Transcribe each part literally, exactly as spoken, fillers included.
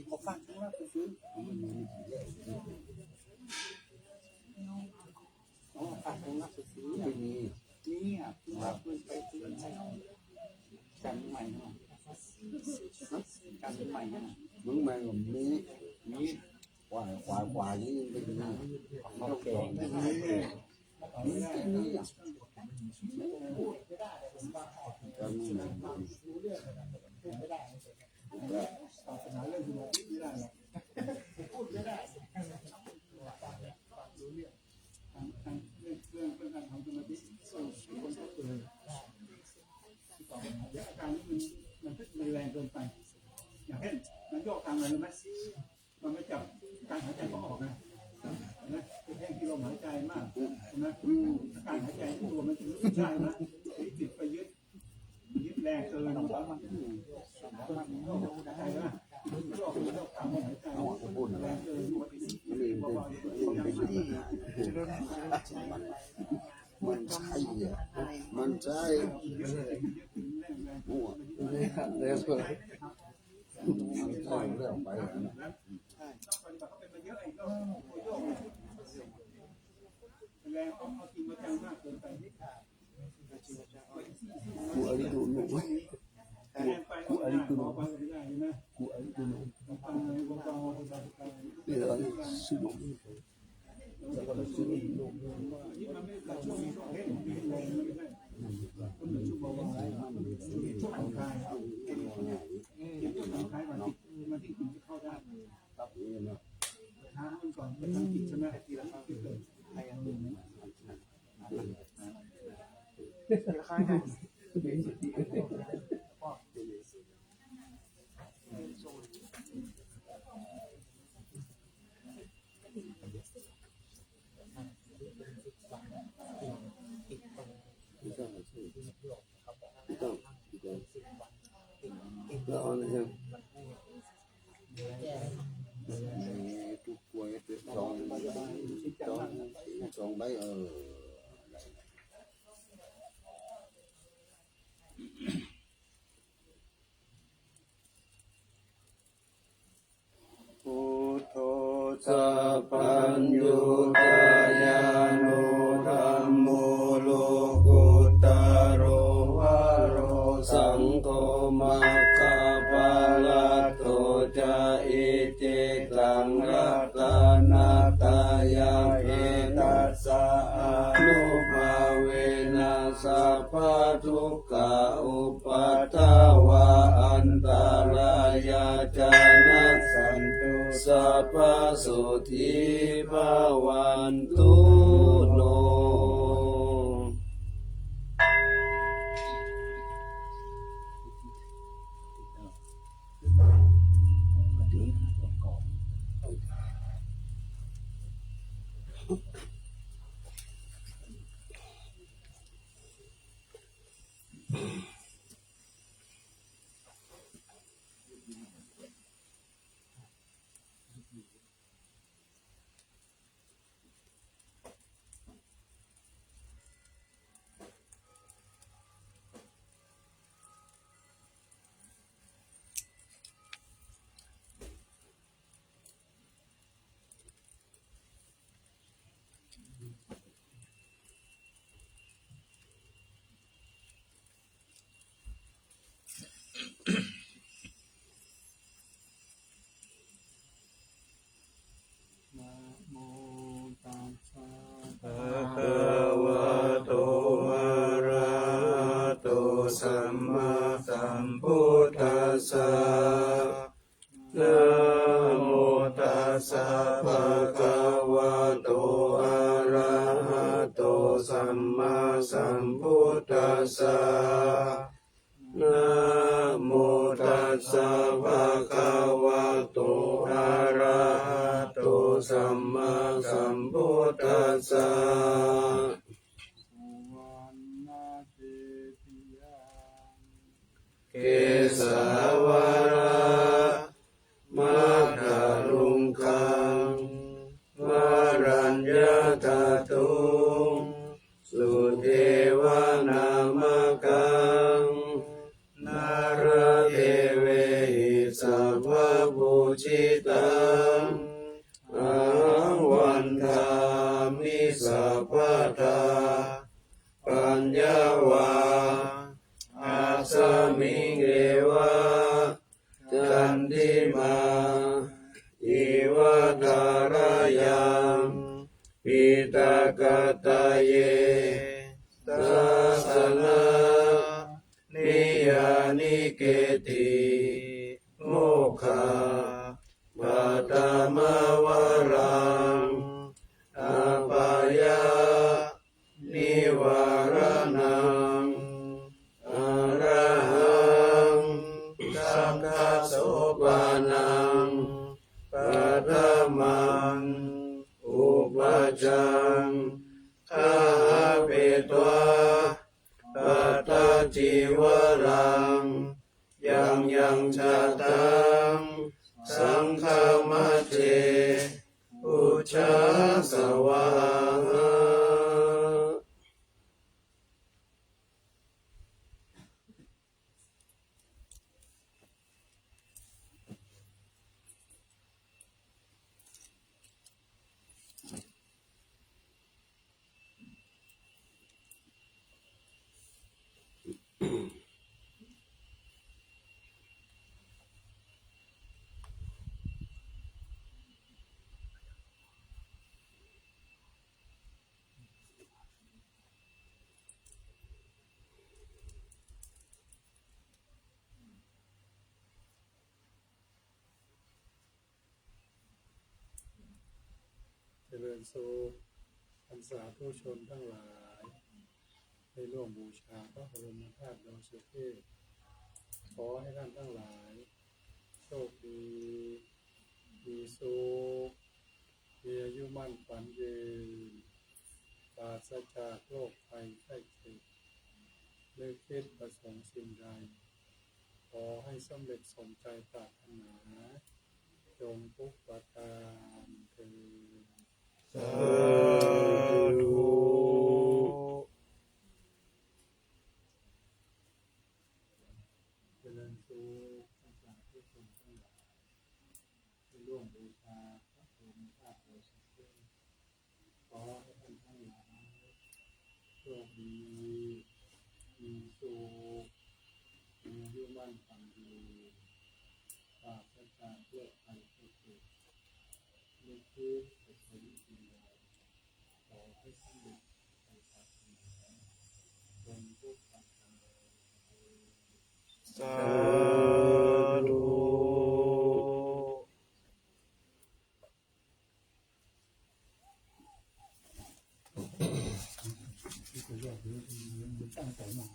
ขอฝากข้างล่างไปซื้อ อ๋อ ฝากข้างล่างไปซื้อ ไม่มี นี่อ่ะ ฝากเพื่อนไปซื้อให้ กันใหม่หน่อย กันใหม่หน่อย มึงใหม่ก็มี มี ขวา ขวา ขวา นี่เป็นมี เขาแก่ มี มี มี มี ศาสนาเรื่องสมาธิไม่ได้หรอก พูดไม่ได้ ทาง ทางเรื่อง เรื่อง เรื่องการทำสมาธิ คนก็เกิน เดี๋ยวอาการนี้มัน มัน มันแรงเกินไป อย่างเช่น มันโยกตามอะไรรู้ไหม มันไม่จับการหายใจเข้าออกนะ เห็นไหม ไปแทงที่ลมหายใจมาก เห็นไหม การหายใจตัวมันจะรู้สึกได้นะ ไปติดไปยึด ยึดแรงเกิน มันก็ เข้าใจไหม โยก โยกตามลมหายใจ แรงเกิน มันใช่อะ มันใช่ มั่ว มันใช่เรื่องไปแล้วนะ แรงออก เอาจริงเอาจังมากเกินไป Ku ari dulu. Ku, ku ari dulu. Ku ari dulu. Ya, sino. Sino. Ito, kuha ito, song, song, song bay, eh. Buddho sabbaññutañāṇo dhammo lokuttaro varo saṅgho maggaphalaṭṭho ca iccettaṃ ratanattayam etassa ānubhāvena sabbadukkhā upaddavā antarāyā ca nassantu sabbasotthī bhavantu no. เ pūjitaṃ, ahaṃ vandāmi sabbadā. Paññā vā asmiṃ eva candimā iva tharayaṃ piṭakattaye dassanā niyyānike'ti mokkhapaddamavaraṃ apāyanivāraṇaṃ arahaṃ saṅghasopanam paṭhamaṃ upajjhaṅgāpetvā pattacīvaraṃ yaṃ yaṃ jātaṃ saṅghamajjhe pūjāsavā. เจริญสุข ท่านสาธุชนทั้งหลาย ได้ร่วมบูชาพระบรมธาตุดอยสุเทพ ขอให้ท่านทั้งหลาย โชคดี มีสุข มีอายุมั่นขวัญยืน ปราศจากโรคภัยไข้เจ็บ นึกคิดประสงค์สิ่งใด ขอให้สำเร็จสมใจปรารถนา จงทุกประการเทอญ สาธุ เจริญสุข ท่านสาธุชนทั้งหลาย ได้ร่วมบูชาพระบรมธาตุดอยสุเทพ ขอให้ท่านทั้งหลาย โชคดี มีสุข มีอายุมั่นขวัญยืน ปราศจากโรคภัยไข้เจ็บ นึกคิดประสงค์สิ่งใด ขอให้สำเร็จดังปรารถนา จงทุกประการเทอญ สาธุ ตั้งใจมาก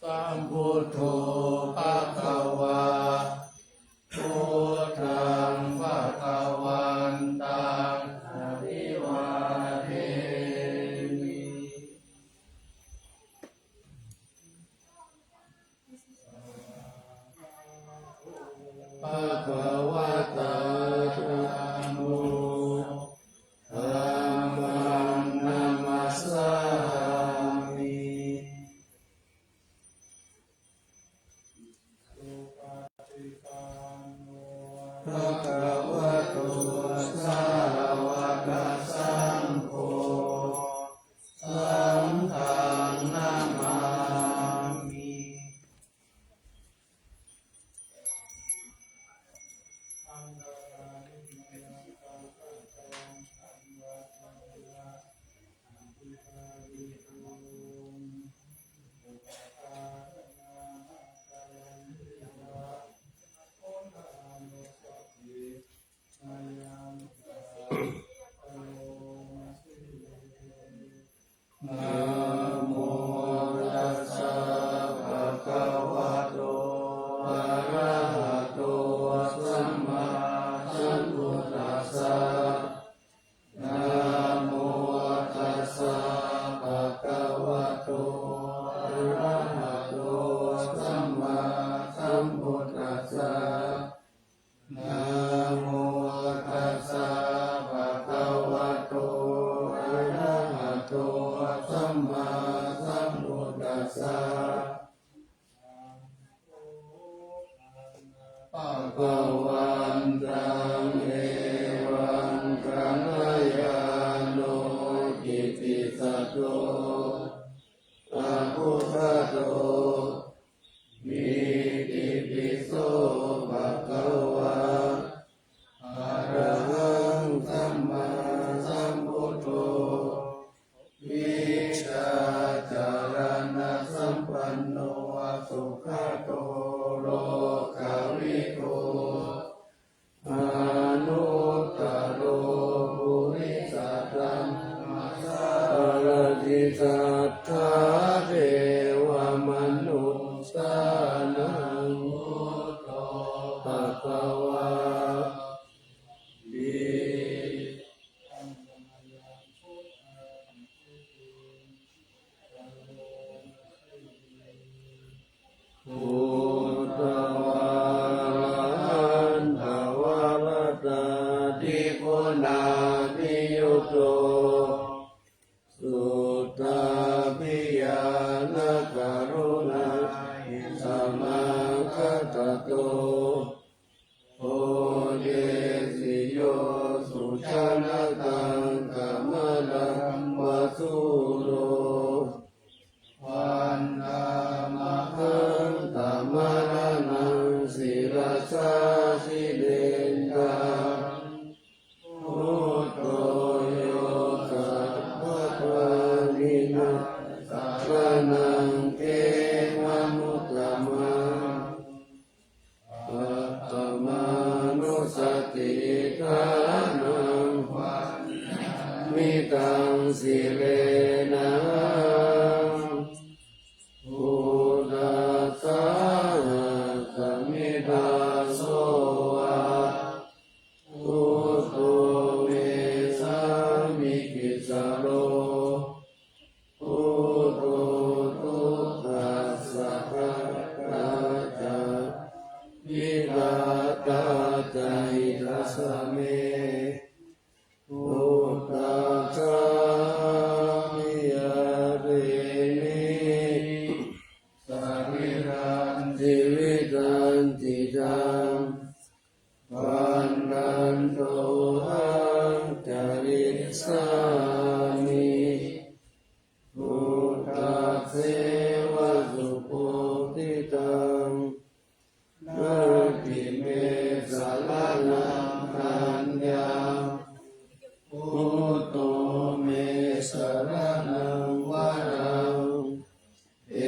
Sambuddho bhagavā. Buddhaṃ bhagavantaṃ abhivādemi. Bhagavatā dhammo. Dhammaṃ namassāmi. Bhagavato sāvakasaṅgho. Saṅghaṃ namāmi. Namo tassa bhagavato arahato sammāsambuddhassa. Namo tassa bhagavato arahato sammāsambuddhassa. Namo tassa bhagavato arahato sammāsambuddhassa. Bhagavantaṃ evaṃ kalyāṇo kittisaddo abbhuggato itipi so bhagavā arahaṃ sammāsambuddho vijjācaraṇasampanno sugato lokavidū anuttaro purisadammasārathi satthā devamanussānaṃ buddho bhagavāti. Buddhavārahantavaratādiguṇābhiyutto suddhābhiñāṇakaruṇāhi samāgatatto bodhesi yo sujanataṃ kamalaṃva sūro vandāmahaṃ tamaraṇaṃ sirasā jinendaṃ. Buddho yo sabbapāṇīnaṃ saraṇaṃ khemamuttamaṃ. Paṭhamānussatiṭṭhānaṃ vandāmi taṃ sirenahaṃ. Buddhassāhasmi dāso va, buddho me sāmikissaro. Buddho dukkhassa ghātā ca vidhātā ca hitassa me. Buddhassāmi ñātīni sarīrañjīvitañcidaṃ. Vandantohaṃ carissāmi buddhasseva subodhitaṃ. Natthi me saraṇaṃ aññaṃ, buddho me saraṇaṃ varaṃ.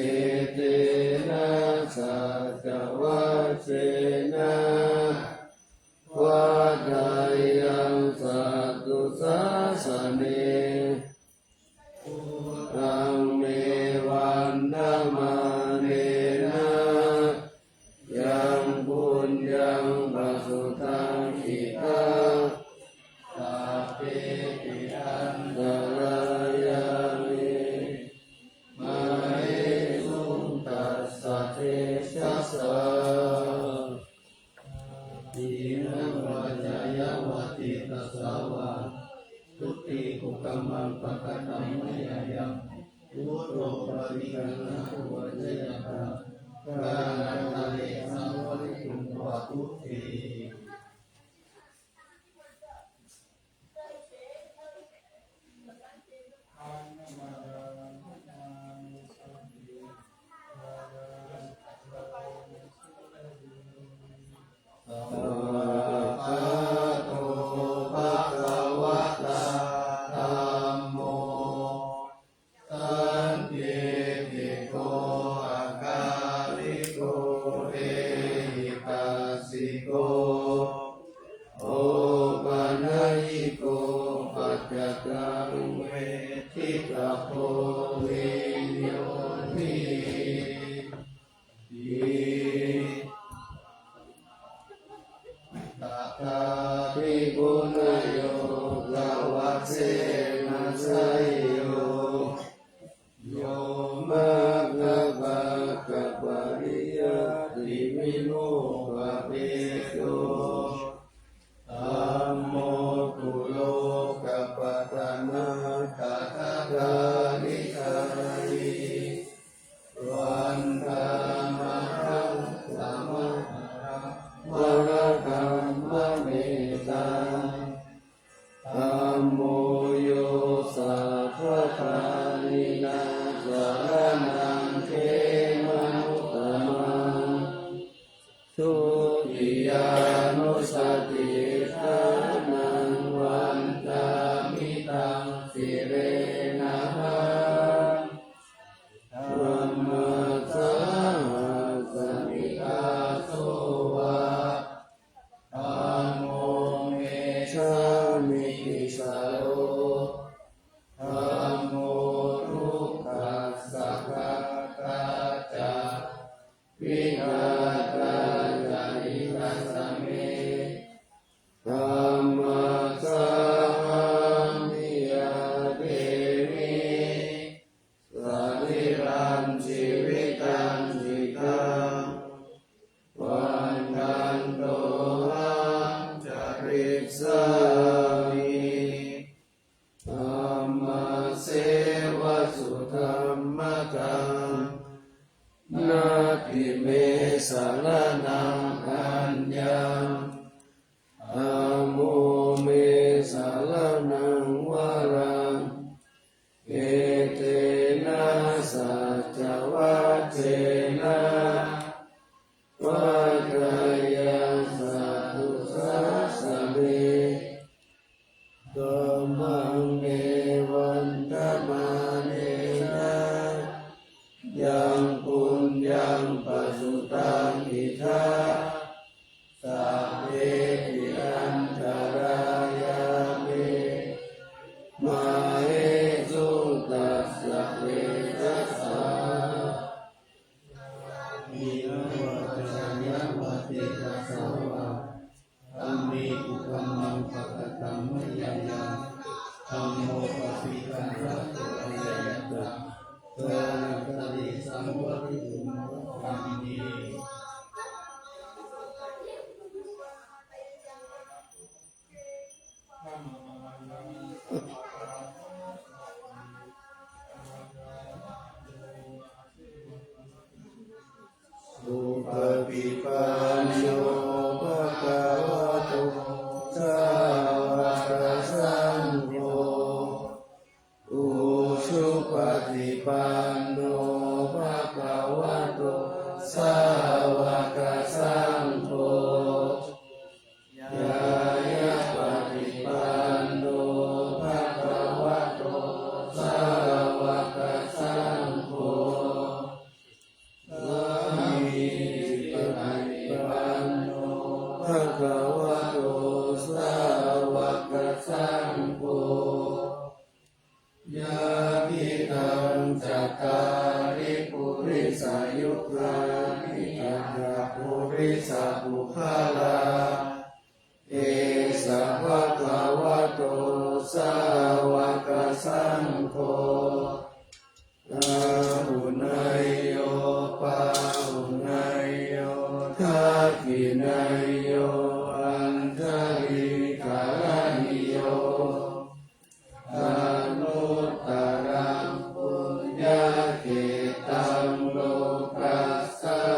Etena saccavajjena vaḍḍheyyaṃ satthu sāsane. Buddhaṃ me Hīnavajjāya vācitacchā vā, duttīkukammaṃ pakataṃ mayā yaṃ, buddho paṭiggaṇhatu accayantaṃ, kālantare saṃvarituṃ va buddhe. Svākkhāto bhagavatā dhammo, sandiṭṭhiko akāliko ehipassiko opanayiko paccattaṃ veditabbo viññūhīti. Tathāpi guṇayogavasena seyyo, yo maggapākapariyattivimokkhabhedo, dhammo kulokapatanā tathāgariṭṭhāhi. Vandāmahaṃ tamaharaṃ varadhammametaṃ. Dhammo yo sabbapāṇīnaṃ saraṇaṃ khemamuttamaṃ. Dutiyānussatiṭṭhānaṃ vandāmi taṃ sirenahaṃ. Dhammasākachamhi dāso va, dhammo me sāmikissaro, dhammo dukkhassa ghātā ca vidhātā ca hitassa me. Dhammassāhaṃ niyyādemi sarīrañjīvitañcidaṃ. Vandantohaṃ carissāmi dhammasseva sudhammataṃ. Natthi me saraṇaṃ aññaṃ, dhammo me saraṇaṃ varaṃ. Etena saccavajjena vaḍḍheyyaṃ satthu sāsane. Dhammaṃ me vandamānena yaṃ puññaṃ pasutaṃ idha, sabbepi antarāyā me māhesuṃ tassa tejasā. Hīnavajjāya vācitacchā vā, dhamme kukammaṃ pakataṃ mayā yaṃ, dhammo paṭiggaṇhatu accayantaṃ, kālantare saṃvarituṃ va dhamme. Supaṭipanno bhagavato sāvakasaṅgho, ujupaṭipanno bhagavato sāvakasaṅgho, ñāyapaṭipanno bhagavato sāvakasaṅgho, sāmīcipaṭipanno bhagavato sāvakasaṅgho, yadidaṃ cattāri purisayugāni aṭṭha purisapuggalā, esa bhagavato sāvakasaṅgho, āhuneyyo pāhuneyyo Viññūhīnayyo añjalikaraṇīyo anuttaraṃ puññakkhettaṃ lokassāti.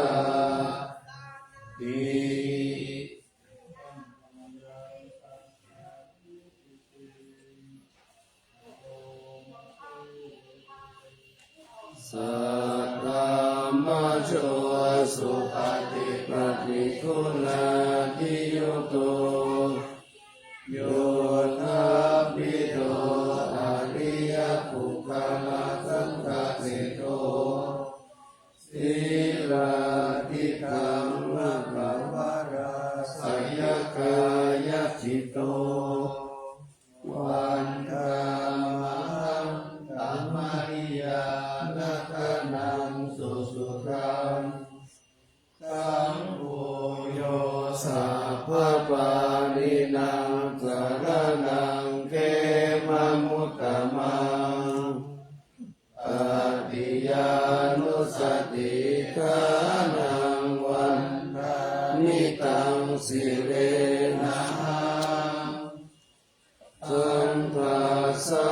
Sadhammajo supaṭipattiguṇādiyutto yoṭṭhabbidho ariyapuggalasaṅghaseṭṭho sīlādidhammapavarāsayakāyacitto vandāmahaṃ tamariyāna gaṇaṃ susuddhaṃ. Saṅgho yo sabbapāṇīnaṃ saraṇaṃ khemamuttamaṃ. Tatiyānussatiṭṭhānaṃ vandāmi taṃ sirenahaṃ. Saṅghassa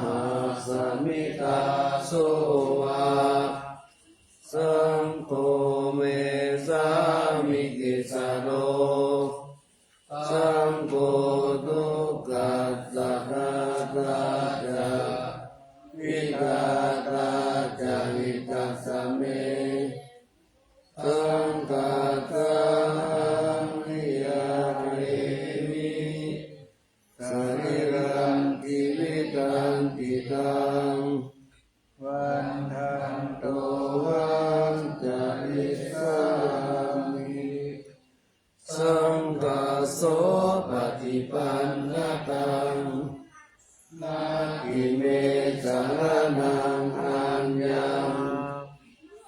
hāsmi dāso va, saṅgho me sāmikissaro. Saṅgho dukkhassa ghātā ca vidhātā ca hitassa me. Saṅghassahaṃ viharemi sarīrañjīvitañcidaṃ. Vandantohaṃ carissāmi saṅghassopaṭipannataṃ. Natthi me saraṇaṃ aññaṃ,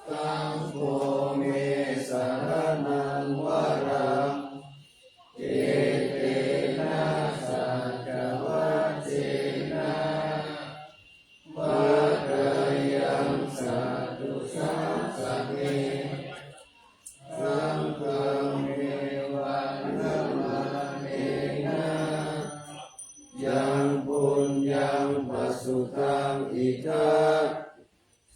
saṅgho me saraṇaṃ varaṃ. Etena saccavajjena vaḍḍheyyaṃ satthu sāsane. Saṅghaṃ me vandamānena yaṃ puññaṃ pasutaṃ idha,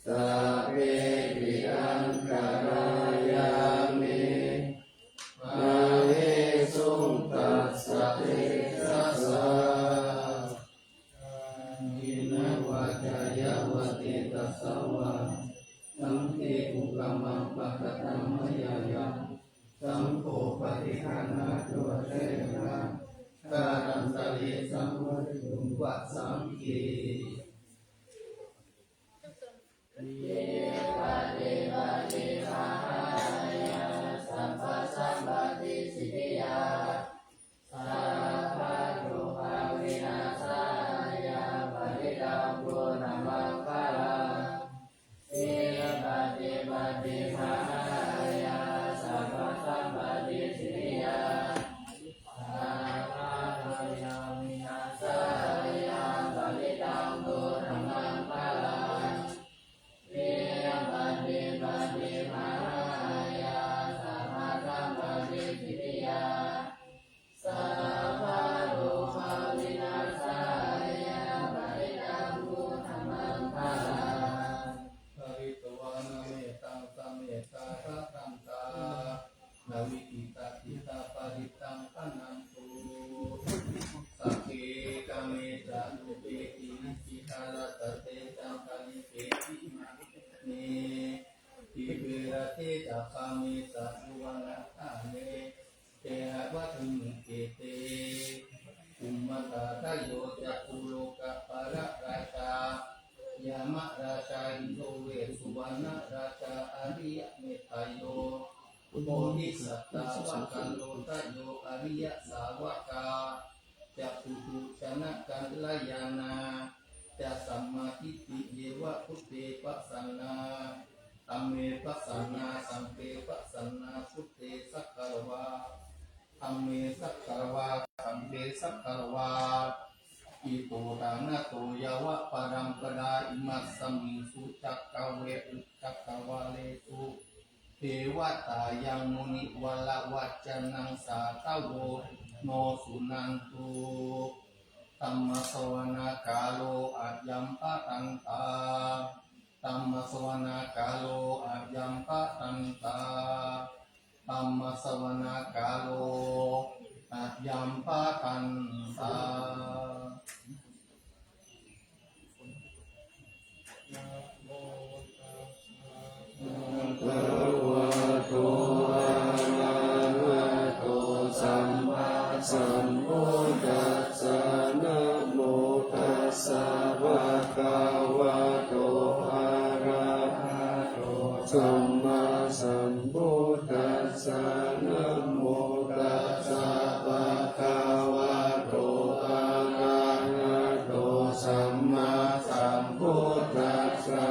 sabbepi antarāyā me māhesuṃ tassa tejasā. Kāyena vācāya va cetasā vā, saṅghe kukammaṃ pakataṃ mayā yaṃ, saṅgho paṭiggaṇhatu accayantaṃ, kālantare saṃvarituṃ va saṅghe. Ye paṭipaṭidānāya sabbasampattisiddhiyā, sabbarogavināsāya parittaṃ brūtha maṅgalaṃ. Ye paṭipaṭidānāya sabbasampattisiddhiyā, sabbarogavināsāya parittaṃ brūtha maṅgalaṃ. Ye paṭipaṭidānāya sabbasampattisiddhiyā, sabbarogavināsāya parittaṃ brūtha maṅgalaṃ. Pharitvāna mettaṃ samettā bhadantā, navekkhitvā cittā parittaṃ bhaṇantu. Sagge kāme ca rūpe girisikharataṭe cantalikkhe vimāne, dīpe raṭṭhe ca gāme tadivānagahane gehavatthumhi khette, bhummataṭṭhāyo cakkhukapālarājā yamarājāhi, soṇṇe supaṇṇarājā ariyametteyyo bodhisattāva kālotarayo ariyasāvakā ca puthujjanakalyāṇā ca sammādiṭṭhī yeva buddhe pasannā, dhamme pasannā, saṅghe pasannā, buddhe sagāravā, dhamme sagāravā, saṅghe sagāravā, ito ṭhānaso yāva paramparā imasmiṃ su cakkavale, cakkavāḷesu Devatāyaṃ munivaravacanaṃ sādhavo no suṇantu. Dhammassavanakālo ayambhadantā. Dhammassavanakālo ayambhadantā. Dhammassavanakālo ayambhadantā. Bhagavato arahato sammāsambuddhassa. Namo tassa bhagavato arahato sammāsambuddhassa. Namo tassa bhagavato arahato sammāsambuddhassa.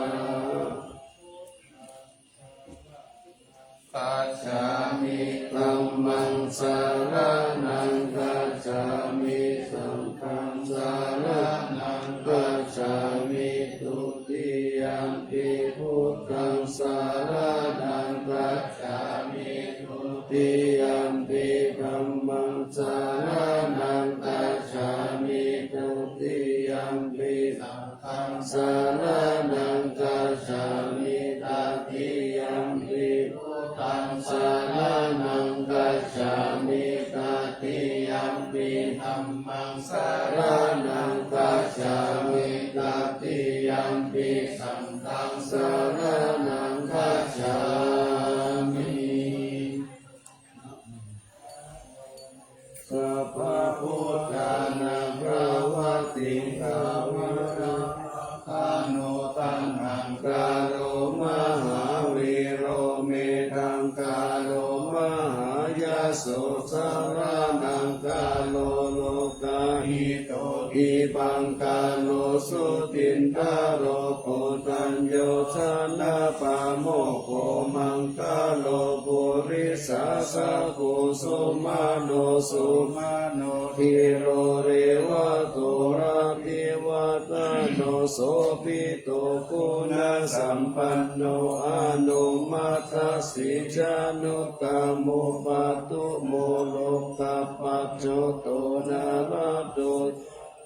Gacchāmi. Dhammaṃ saraṇaṃ gacchāmi. Saṅghaṃ saraṇaṃ gacchāmi. Dutiyampi buddhaṃ saraṇaṃ gacchāmi. Dutiyampi dhammaṃ saraṇaṃ gacchāmi. Dutiyampi saṅghaṃ saraṇaṃ gacchāmi. Tatiyampi buddhaṃ saraṇaṃ gacchāmi. Tatiyampi dhammaṃ saraṇaṃ gacchāmi. Tatiyampi saṅghaṃ saraṇaṃ gacchāmi. Sabbabuddhānaṃ pavattitaṃ vīrāgaṃ aggāno taṇhaṅkaro mahāvīro medhaṅkaro mahāyaso saraṇaṅkaro lokahito dīpaṅkaro jotindharo koṇḍañño janapāmokkho maṅgalo purisāsabho sumano sumano dhīro revato rativaḍḍhano sobhito guṇasampanno anomadassī januttamo padumo lokapajjoto nārado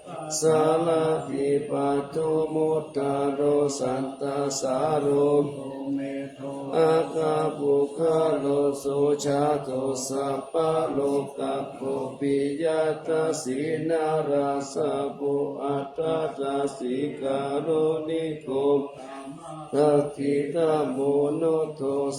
sabbasārathi padumu taro sattasāro bhūmeto aggapuggalo sujāto sabbalokaggo piyadassī narāsabho atthadassī kāruṇiko dāyādo dakkhiṇamoṇo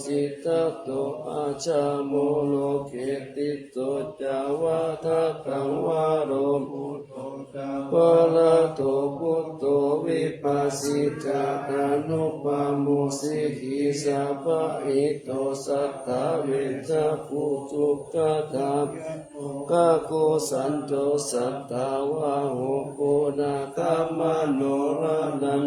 siddhato ajjhamūlo kittito ca vaḍḍhakaṃ varo buddho ca varado buddho vipassitā anupavusi. Hī sabbahito satthā vijjā guttugā daya gako santo sattāvaho koṇāgamano vaṇṇaṃ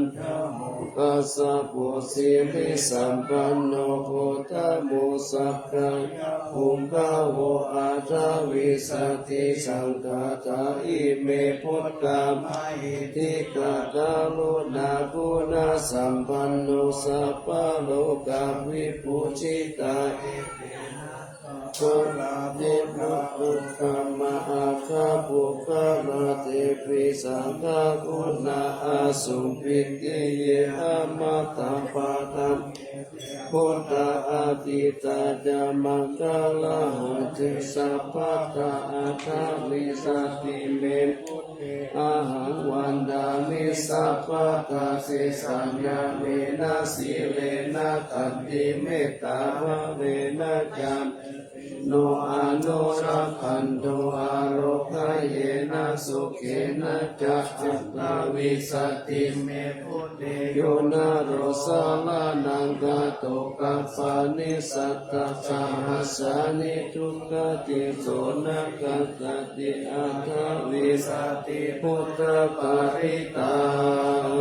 kassapo sirisampanno gotamo sakyapuṅgavo. Aṭṭhavīsati saṅkhātā ime buddhā mahiddhikā karuṇāguṇasampanno sabbalokavibhūjitā. Ete na sabbaṃ purā buddhā uttama aggapuggalā tepi saṅghaguṇā asuppiti. Ye amataṃ paṭhamepi buddhā atītā ca maṅgalā atītā ca sabbadā aṭṭhavīsati me buddhe ahaṃ vandāmi sabbadā. Sesā ñāṇena sīlena khantimettābhāvena ca no anurakkhanto ārogyena sukhena ca aṭṭhavīsati me buddhe yo naro saraṇaṃ gato kappāni sattasahassāni duggatiṃ so na kappati aṭṭhavīsati buddhaparittaṃ.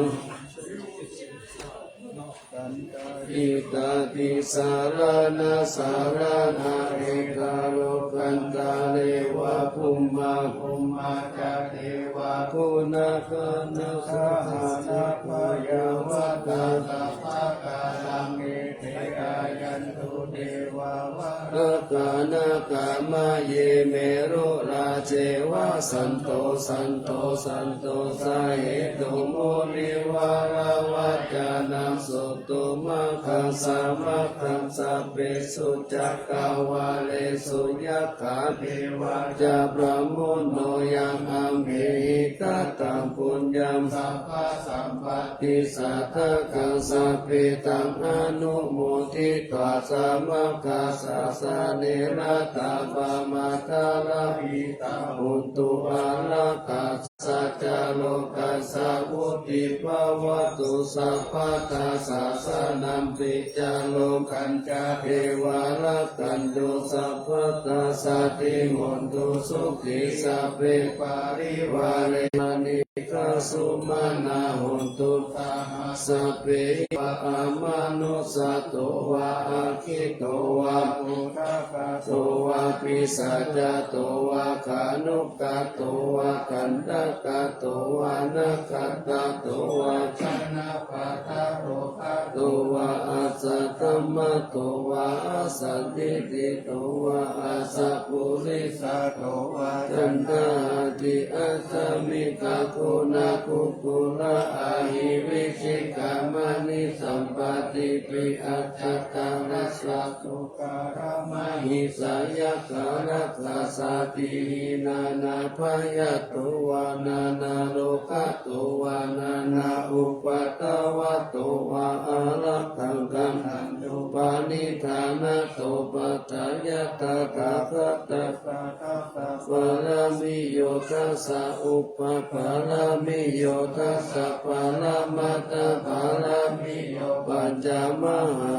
Etādisā saraṇā saraṇā ekarokantare va bhummā bhummā ca devā guṇagaṇā saha sabbe yāvatā tatra kālaṃ ete āyanti devā valakā nāgā mahiddhi merurājeva santo santo santo sahetuṃ munivaravacanaṃ suṇātu maggaṃ sāmaggaṃ. Sabbesu cakkavāḷesu yakkhā devā ca brahmuno yaṃ amhehi kataṃ puññaṃ sabbasampatti sādhakaṃ sabbe taṃ anumoditvā samaggāsasane ratā pamādā labhitā hontu ārakkhā saccā rogā ca vuḍḍhī bhavatu sabbadā. Sāsanampi ca lokañca devā rakkhantu sabbadā saddhiṃ hontu sukhī sabbe parivāre anīghā sumanā hontu saha sabbehi. Amanussatto vā aggito vā udakato vā pisācato vā khāṇukato vā kaṇṭakato vā nakkhattato vā janapadarogato vā asaddhammato vā asandiṭṭhito vā asappurisato vā caṇḍahatthi-assamigagonakukkullāhivicchikamaṇisappadīpi ajjhattaraccha sūkaramahisayakkharakkhasādīhi nānābhayato vā nānārogato vā nānāupaddavato vā ārakkhaṃ gaṇhantu pariṇāmato. Paṭṭhāya tathāgatassa dasapāramiyo dasapuppaparamiyo dasaparamatthapāramiyo pañca mahā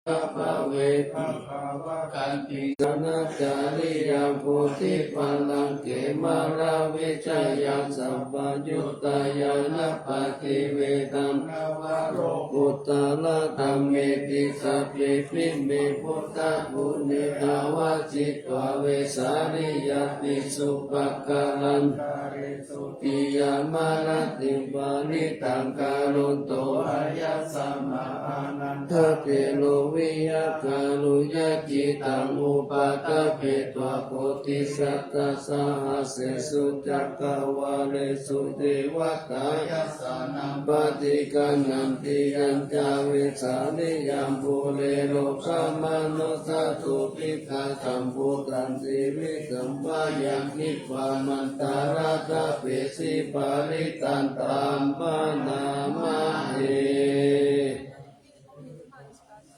bhave bhagavatanti ānandariyā bodhipallaṅke māravijayaṃ sabbaññutañāṇappaṭivedhaṃ navalokuttaradhammeti sabbepime buddhaguṇe āvajjitvā vesāliyā tīsu pākārantaresu tiyāmarattiṃ parittaṃ karonto āyasmā ānandatthero viya kāruññacittaṃ upaṭṭhapetvā koṭisatasahassesu cakkavāḷesu devatā yassāṇaṃ paṭiggaṇhanti yañca vesāliyaṃ pure rogāmanussadubbhikkhasambhūtaṃ tividhaṃ bhayaṃ khippāmantaradhāpesi parittaṃ taṃ bhaṇāma he.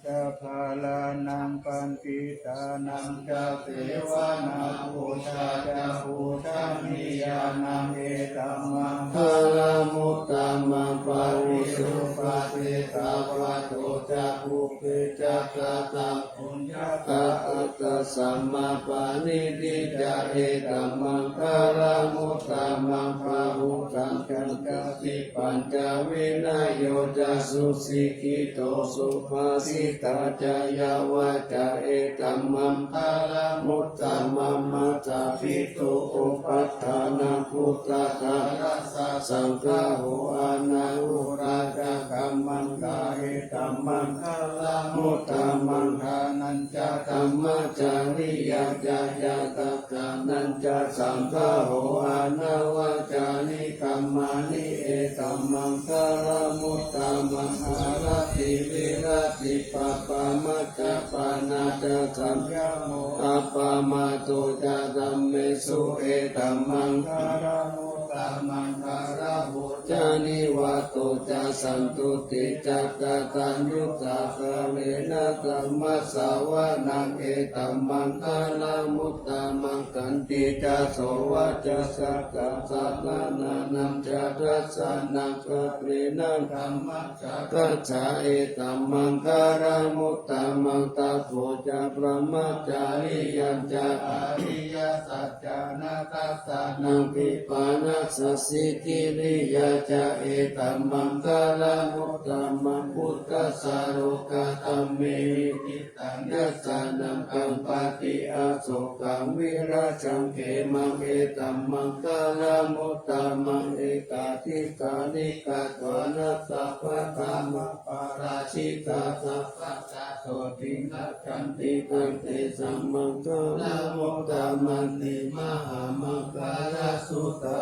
Sabbalānaṃ paṇḍitānañca sevanā pūjā ca pūjanīyānaṃ etammaṅ galamuttamaṃ. Pavijjupadesavatto ca pubbe ca katapuññatā attasammāpaṇidhi ca etammaṅgalamuttamaṃ. Bahū saccā ca sippañca vinayo ca susikkhito subhāsitā ca yā vācā etammaṅgalamuttamaṃ. Mātāpitu upaṭṭhānaṃ puttadārassa saṅgaho anākulā ca kammantā etammaṅgalamuttamaṃ. Dānañca dhammacariyā ca ñātakā nañca saṅgaho anavajjāni kammāni etammaṅgalamuttamaṃ. Āratī viratī pāpā majjapānā ca saññamo appamādo ca dhammesu etammaṅgalamuttamaṃ. Gāravo ca nivāto ca santuṭṭhī ca kataññutā kālena dhammassavanaṃ etammaṅgalamuttamaṃ. Khantī ca sovacassatā samaṇānañca dassanaṃ kālena dhammasākacchā etammaṅgalamuttamaṃ. Tapo ca brahmacariyañca ariyasaccāna dassanaṃ nibbāna Sacchikiriyā ca etammaṅgalamuttamaṃ. Phuṭṭhassa lokadhammehi cittaṃ yassa na kampati asokaṃ virajaṃ khemaṃ, etammaṅgalamuttamaṃ. Etādisāni katvāna sabbatthamaparājitā, sabbattha sotthiṃ gacchanti, taṃ tesaṃ maṅgalamuttamanti. Mahāmaṅgalasuttaṃ.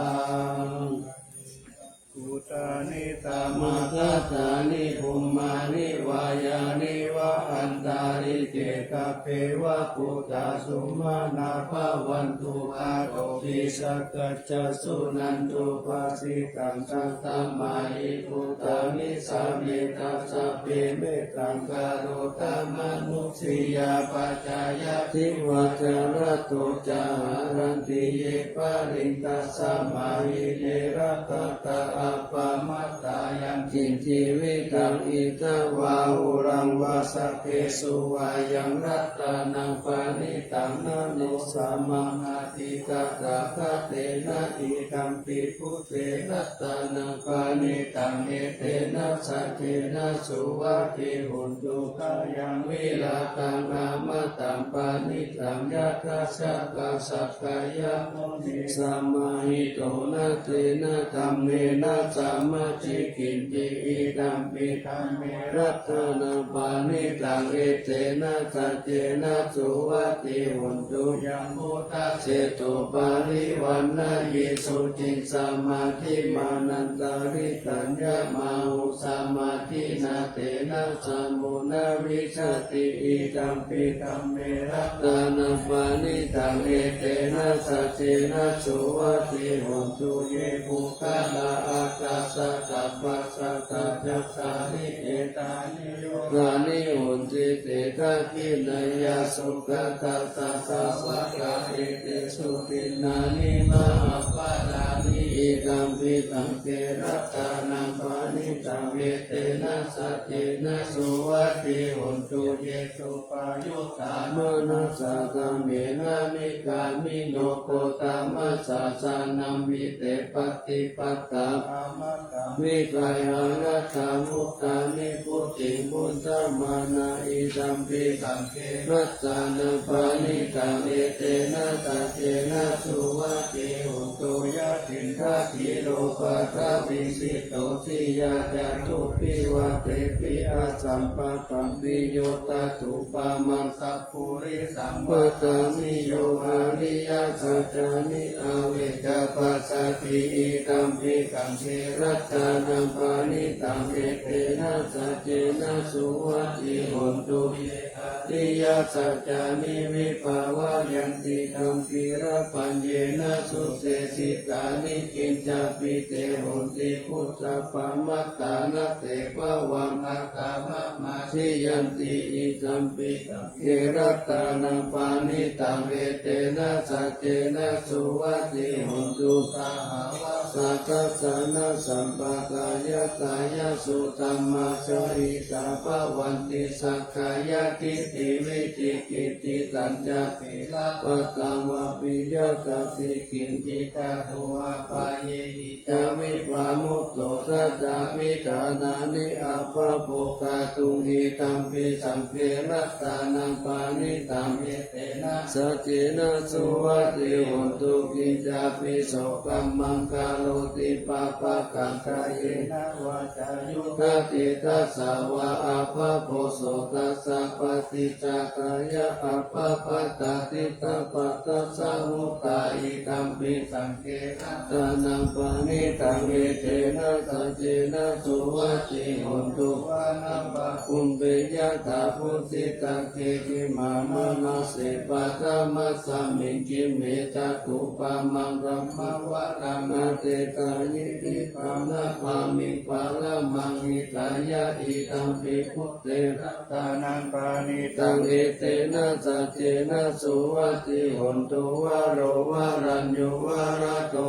Bhūtāni samāgatāni, bhummāni vā yāni va antalikkhe, sabbe va bhūtā sumanā bhavantu, athopi sakkacca suṇantu bhāsitaṃ. Tasmā hi bhūtā nisāmetha sabbe, mettaṃ karotha mānusiyā pajāya, divā ca ratto ca haranti ye baliṃ, tasmā hi ne rakkhatha appamattā. Yaṅkiñci vittaṃ idha vā huraṃ vā, saggesu vā yaṃ ratanaṃ paṇītaṃ, na no samaṃ atthi tathāgatena, idampi buddhe ratanaṃ paṇītaṃ, etena saccena suvatthi hotu. Khayaṃ virāgaṃ amataṃ paṇītaṃ, yadajjhagā sakyamunī samāhito, na tena dhammena samatthi kiñci, idampi dhamme ratanaṃ paṇītaṃ, etena saccena suvatthi hotu. Yambuddhaseṭṭho parivaṇṇayī suciṃ, samādhimānantarikaññamāhu, samādhinā tena samo na vijjati, idampi dhamme ratanaṃ paṇītaṃ, etena saccena suvatthi hotu. Ye puggalā aṭṭha sataṃ pasaṭṭhā, cattāri etāni yugāni honti, te dakkhiṇeyyā sugatassa sāvakā, etesu dinnāni mahapphalāni, idampi saṅghe ratanaṃ paṇītaṃ, etena saccena suvatthi hotu. Ye suppayuttā manasā daḷhena, nikkāmino gotamasāsanamhi, te pattipattā amataṃ vigayha, laddhā mudhā nibbutiṃ bhuñjamānā, idampi saṅghe ratanaṃ paṇītaṃ, etena saccena suvatthi hotu. Yathindakhīlo paṭhaviṃ sito siyā, catubbhi vātehi asampakampiyo, tathūpamaṃ sappurisaṃ vadāmi, yo ariyasaccāni avecca passati, idampi saṅghe ratanaṃ paṇītaṃ, etena saccena suvatthi hotu. Ye ariyasaccāni vibhāvayanti, taṃ tiraphaññena sucesitāni, kiñcāpi te honti bhusappamattā, na te bhavaṃ aṭṭhamamādiyanti, idampi saṅghe ratanaṃ paṇītaṃ, etena saccena suvatthi hotu. Sahāvassa dassanasampadāya, kāyasuddhāmāsa hitā bhavanti, sakkāyadiṭṭhi vicikicchitañca, sīlabbataṃ vāpiya tatthikiñci, tato āpāyehi ca vippamutto, tathābhiṭhānāni abhabbo kātuṃ, idampi saṅghe ratanaṃ paṇītaṃ, etena saccena suvatthi hotu. Kiñcāpi so kammaṃ karoti pāpakaṃ, kāyena vācāyuda cetasā vā, abhabbo so tassa paṭicchādāya, abbhabbatā diṭṭhapadassa muttā, idampi saṅghe ratanaṃ paṇītaṃ, etena saccena suvatthi hotu. Vanappagumbe yathā phussitagge, khīṇāmanāse paṭhamasmiṃ, khīṇe sakkupammaṃ dhammavaraṃ atesayi, diṭṭhaṃ nabhāmiṃ paramaṃ hitāya, idampi buddhe ratanaṃ paṇītaṃ, etena saccena suvatthi hotu. Varo varaññū varado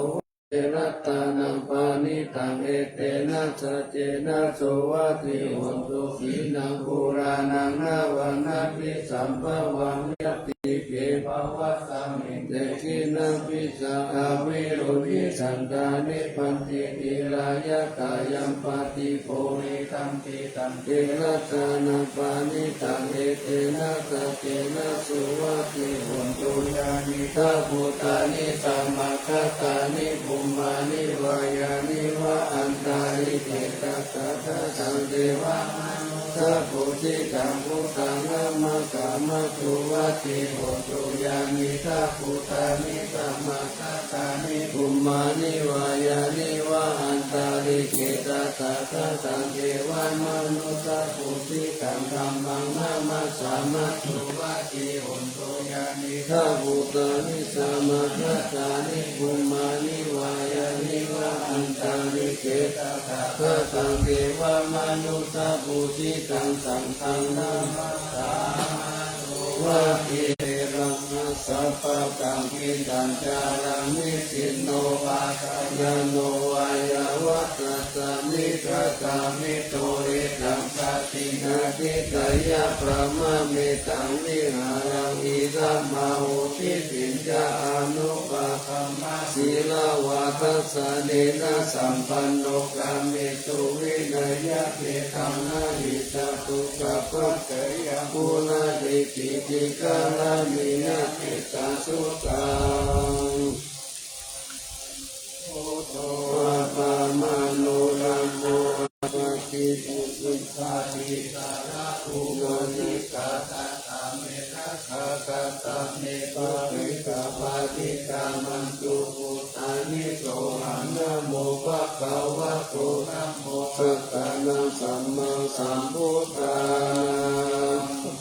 ratanaṃ paṇītaṃ, etena saccena suvatthi hotu. Khīṇaṃ purāṇaṃ navaṃ natthi sambhavaṃ, virattike bhavasmiṃ, te khīṇabījā avirūḷhichandā, paṭipūritaṃ cittaṃ cirattanaṃ paṇītaṃ, etena saccena suvatthi hotu. Yānīdha bhūtāni samāgatāni bhummāni vā yāni va antalikkhe, tathāgataṃ devamanussapūjitaṃ buddhaṃ namassāma suvatthi hotu. Yānīdha bhūtāni samāgatāni bhummāni vā yāni va antalikkhe, tathāgataṃ devamanussapūjitaṃ dhammaṃ namassāma suvatthi hotu. Yānīdha bhūtāni samāgatāni bhummāni vā yāni va antalikkhe, tathāgataṃ devamanussapūjitaṃ saṅghaṃ namassāma suvatthi hotu. Sabbataṃ khiḍḍaṃ jālaṃ nisinno vā sayāno vā yāvatassa vigatamiddho, etaṃ satiṃ adhiṭṭheyya, brahmametaṃ vihāraṃ idhamāhu. Diṭṭhiñca anupagamma sīlavā dassanena sampanno, kāmesu vineyya gedhaṃ, na hi jātu gabbhaseyyaṃ punaretīti. Karaṇīyamettasuttaṃ. Buddho appamāṇo dhammo appakiccañcitti, sārāgū va nicchā, katā me rakkhā, katā me parittā, paṭikkamantu bhūtāni, sohaṃ namo bhagavato, namo sattannaṃ sammāsambuddhānaṃ.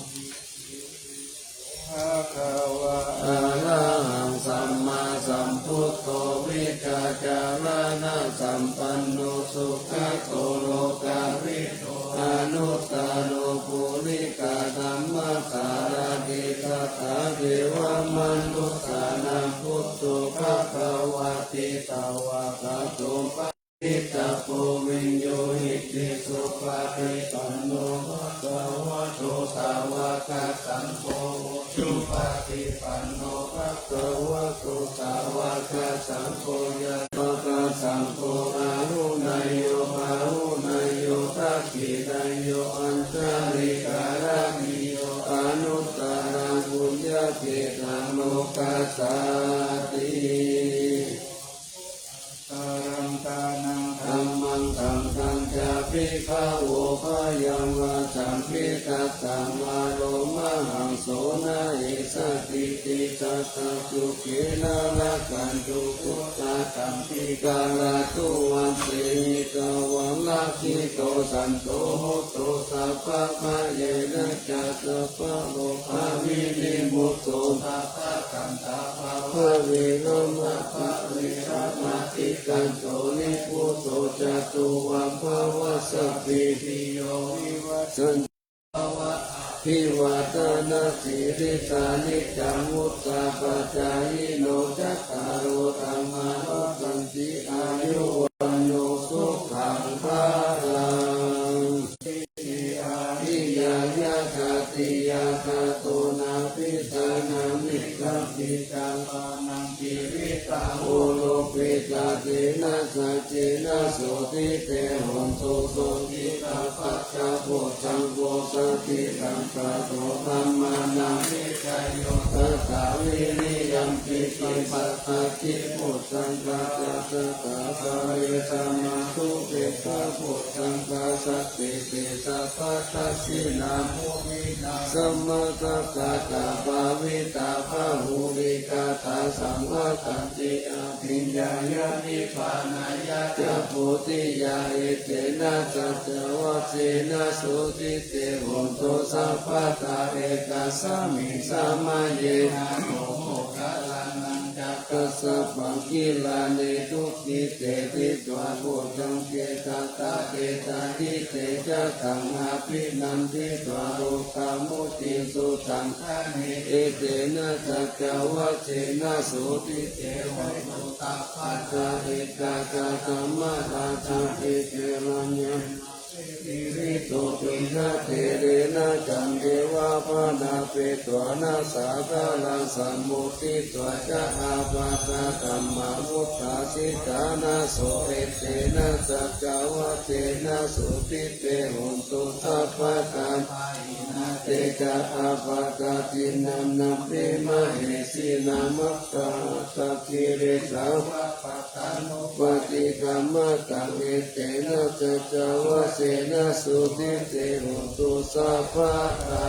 Bhagavā arahaṃ sammāsambuddho, vijjācaraṇasampanno sugato lokavidū, anuttaro purisadammasārathi satthā devamanussānaṃ buddho bhagavāti. Svākkhāto paṇḍitabbo viññūhīti. Supaṭipanno bhagavato sāvakasaṅgho, ujupaṭipanno bhagavato sāvakasaṅgho, yadu- -vakasaṅgho, āhuneyyo pāhuneyyo dakkhiṇeyyo añjalikaraṇīyo, anuttaraṃ puññakkhettaṃ lokassāti. Dhammaṃ saṅghañca bhikkhavo bhayaṃ vā sambhitattaṃ vā lomahaṃso na hessatīti. Sadā sukhena rakkhantu buddhā sambhikaratthu vā, tehi taṃ varaṃ dīto santo hotu, sabbabhayena ca sabbarogavinimutto, sabbasantāpaviramuccato, sabbaveramatikkanto nibbuto ca tuvaṃ bhavasmiṃ. Bhiyyo vivajjantu sabbadukkhadomanassupāyāsā, abhivādanasīlissa niccaṃ vuḍḍhāpacāyino, cattāro dhammā vaḍḍhanti: āyu vaṇṇo sukhaṃ balaṃ. Sacchikāyikāya dhatiyā, tato nappidānamekaṃ kiñci, pāṇaṃ tiṭṭhitā urukkhittā, tena saccena sotthi te hotu. Sotthi sabbadā bojjhaṅgo, satipañño dhammānaṃ vicayo tathā, viriyampīti passaddhi bojjhaṅgā ca sadā kāle, samādhupekkhabojjhaṅgā, sattete sabbadassinā, muninā sammadakkhātā, bhāvitā bahulīkatā, saṃvattanti abhiññāya nibbānāya ca bodhiyā. Etena saccavajjena sotthi te hotu sabbadā. Ekasmiṃ samaye nātho moggallānañca kassapaṃ gilāne dukkhite, ṭhitva bojjhaṅge tathāgate santike sataṃ abhinanditvā, rogā mucciṃsu taṅkhaṇe. Etena saccavajjena sotthi te hotu sabbadā. Ettakkhaggamārājāpi, gelaññamā Kiritto ciñcatherena candeva bhaṇāpetvāna sādaraṃ, sammoditvā ca ābādhā tamhā vuṭṭhāsi ṭhānaso. Etena saccavajjena sotthi te hotu sabbadā. Pahīnā te ca ābādhā tiṇṇannampi mahesinaṃ, maggāhatakilesāva pattānuppaṭikkama taṃ. Etena saccavajjena sotthi te hotu sabbadā.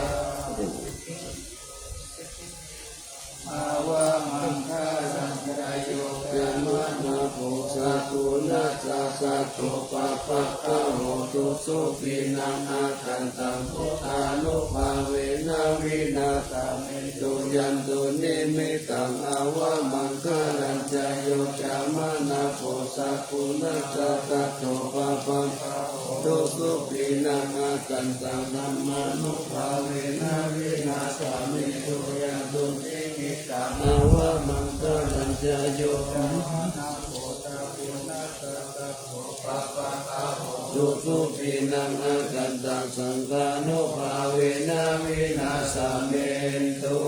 Avamaṅgalañca yo cāmanāpo sakuṇassa saddo pāpaggaho dussupinaṃ akantaṃ buddhānubhāvena vināsamentu. Yandunnimittaṃ avamaṅgalañca yo cāmanāpo sakuṇassa saddo pāpaggaho dussupinaṃ akantaṃ dhammānubhāvena vināsamentu. Yandunnimittaṃ avamaṅgalañca yo cāmanāpo sakuṇassa saddo pāpaggaho dussupinaṃ akantaṃ saṅghānubhāvena vināsamentu.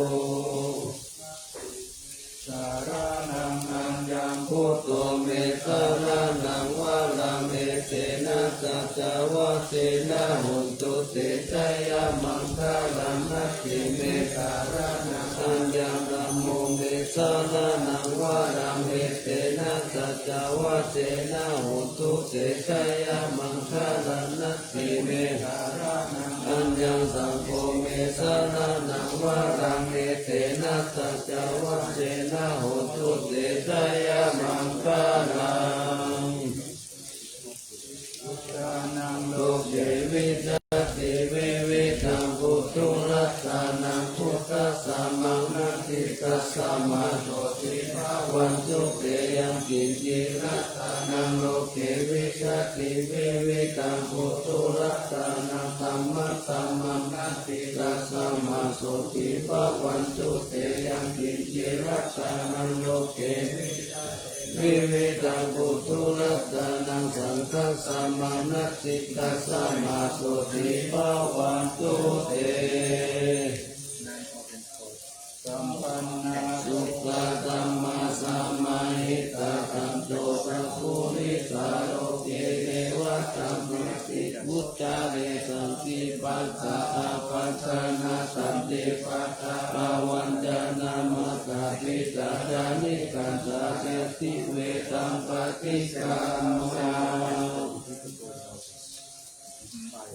Saraṇaṃ aññaṃ buddho me saraṇaṃ varaṃ, etena saccavajjena hontu te jayamaṅgalaṃ. Natthi me saraṇaṃ aññaṃ, dhammo me saraṇaṃ varaṃ, etena saccavajjena hontu te jayamaṅgalaṃ. Natthi me saraṇaṃ aññaṃ, saṅgho me saraṇaṃ varaṃ, etena saccavajjena hotu te jayamaṅgalaṃ. Buddhānaṃ loke vijjati vividhaṃ puthuratanaṃ, buddhasamaṃ natthi tasmā sotthī bhavantu te. Yaṅkiñci ratanaṃ loke vijjati vividhaṃ puthuratanaṃ, dhammasamaṃ natthi tasmā sotthī bhavantu te. Yaṅkiñci ratanaṃ loke vijjati vividhaṃ puthuratanaṃ, saṅghasamaṃ natthi tasmā sotthī bhavantu te. Sampannā sukkā dhammā samāhitā, santo sappurisā loke devadhammāti vuccare. Santi pakkhā apattanā, santi pādā avañcanā, maggaṃ picchadāni kattā, jātivedhaṃ paṭikkama.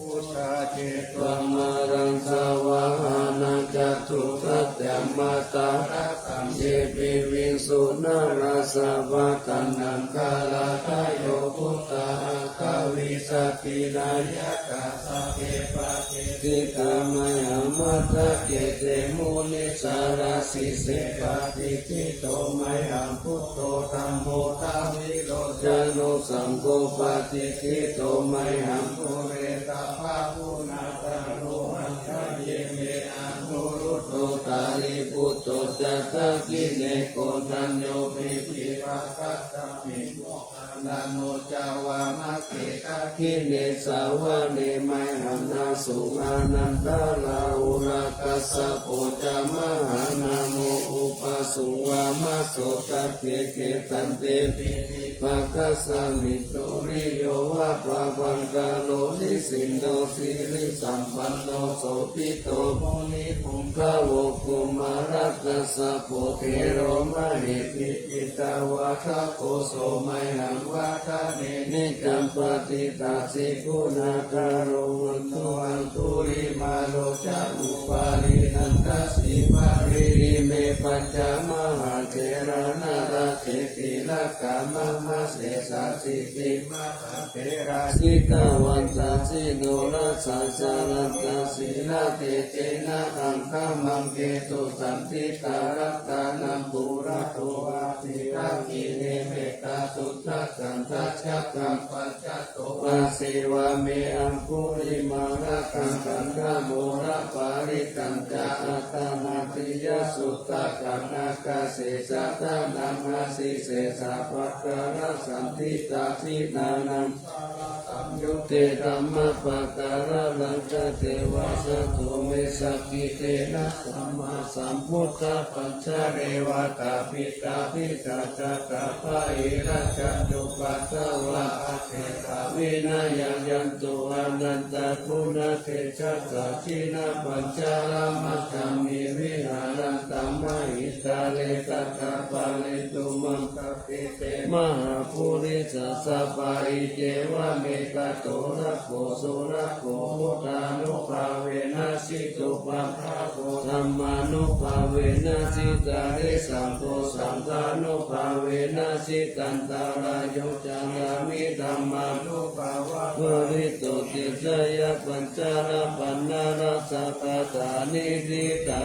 Buddhā jetvā māraṃ savāhanaṃ, catusaccāmatarasaṃ ye piviṃsu narāsabhā. Taṇhaṅkarādayo buddhā aṭṭhavīsati nāyakā, sabbe patiṭṭhitā mayhaṃ matthake te munissarā. Sīse patiṭṭhito mayhaṃ buddho, dhammo dvilocano, saṅgho patiṭṭhito mayhaṃ ure sabbaguṇākaro. Hadaye me anuruddho, sārīputto ca dakkhiṇe, koṇḍañño piṭṭhibhāgasmiṃ, moggallāno ca vāmake. Dakkhiṇe savane mayhaṃ āsuṃ ānandarāhulā, kassapo ca mahānāmo ubhāsuṃ vāmasotake. Kheṭṭe piṭṭhibhāgasmiṃ suriyo va pabhaṅkaro, nisinno sirisampanno sobhito munipuṅgavo. Kumārakassapo thero mahesī cittavādako, so mayhaṃ vadane niccaṃ patiṭṭhāsi guṇākaro. Puṇṇo aṅgulimālo ca upālī nandasīvalī, ime pañca mahātherā nalāṭe tilakā mama. Sesāsīti mahātherā jitavantasī norasā, jalantā sīlatejena aṅgamaṅgesu saṇṭhitā. Ratanaṃ purato āsi dakkhiṇe mettasuttakaṃ, dhajaggaṃ pacchato āsi vāme aṅgulimālakaṃ. Khandhamoraparittañca āṭānāṭiyasuttakaṃ, ākāse chadanaṃ āsi sesā pākārasaṇṭhitā. Jinānaṃ Yo te dhammapākāralaṅkateva saddo me sakiccena sammāsambuddhapañjare vātapittādisañjātā bāhirajjhattupaddavā aseṭṭhā vinayaṃ yantu anantaguṇatejasā jinapañjaramajjhamhi viharantaṃ mahītale sadā pālentu maṃ sabbe te mahāpurisāsabhā. Iccevam ekato rakko surakkho buddhānubhāvena jitupaddavo dhammānubhāvena jitārisaṅgho saṅghānubhāvena jitantarāyo carāmi dhammānubhāvapālito. Te jayapajjarapaṇṇarasapadā niṭṭhitā.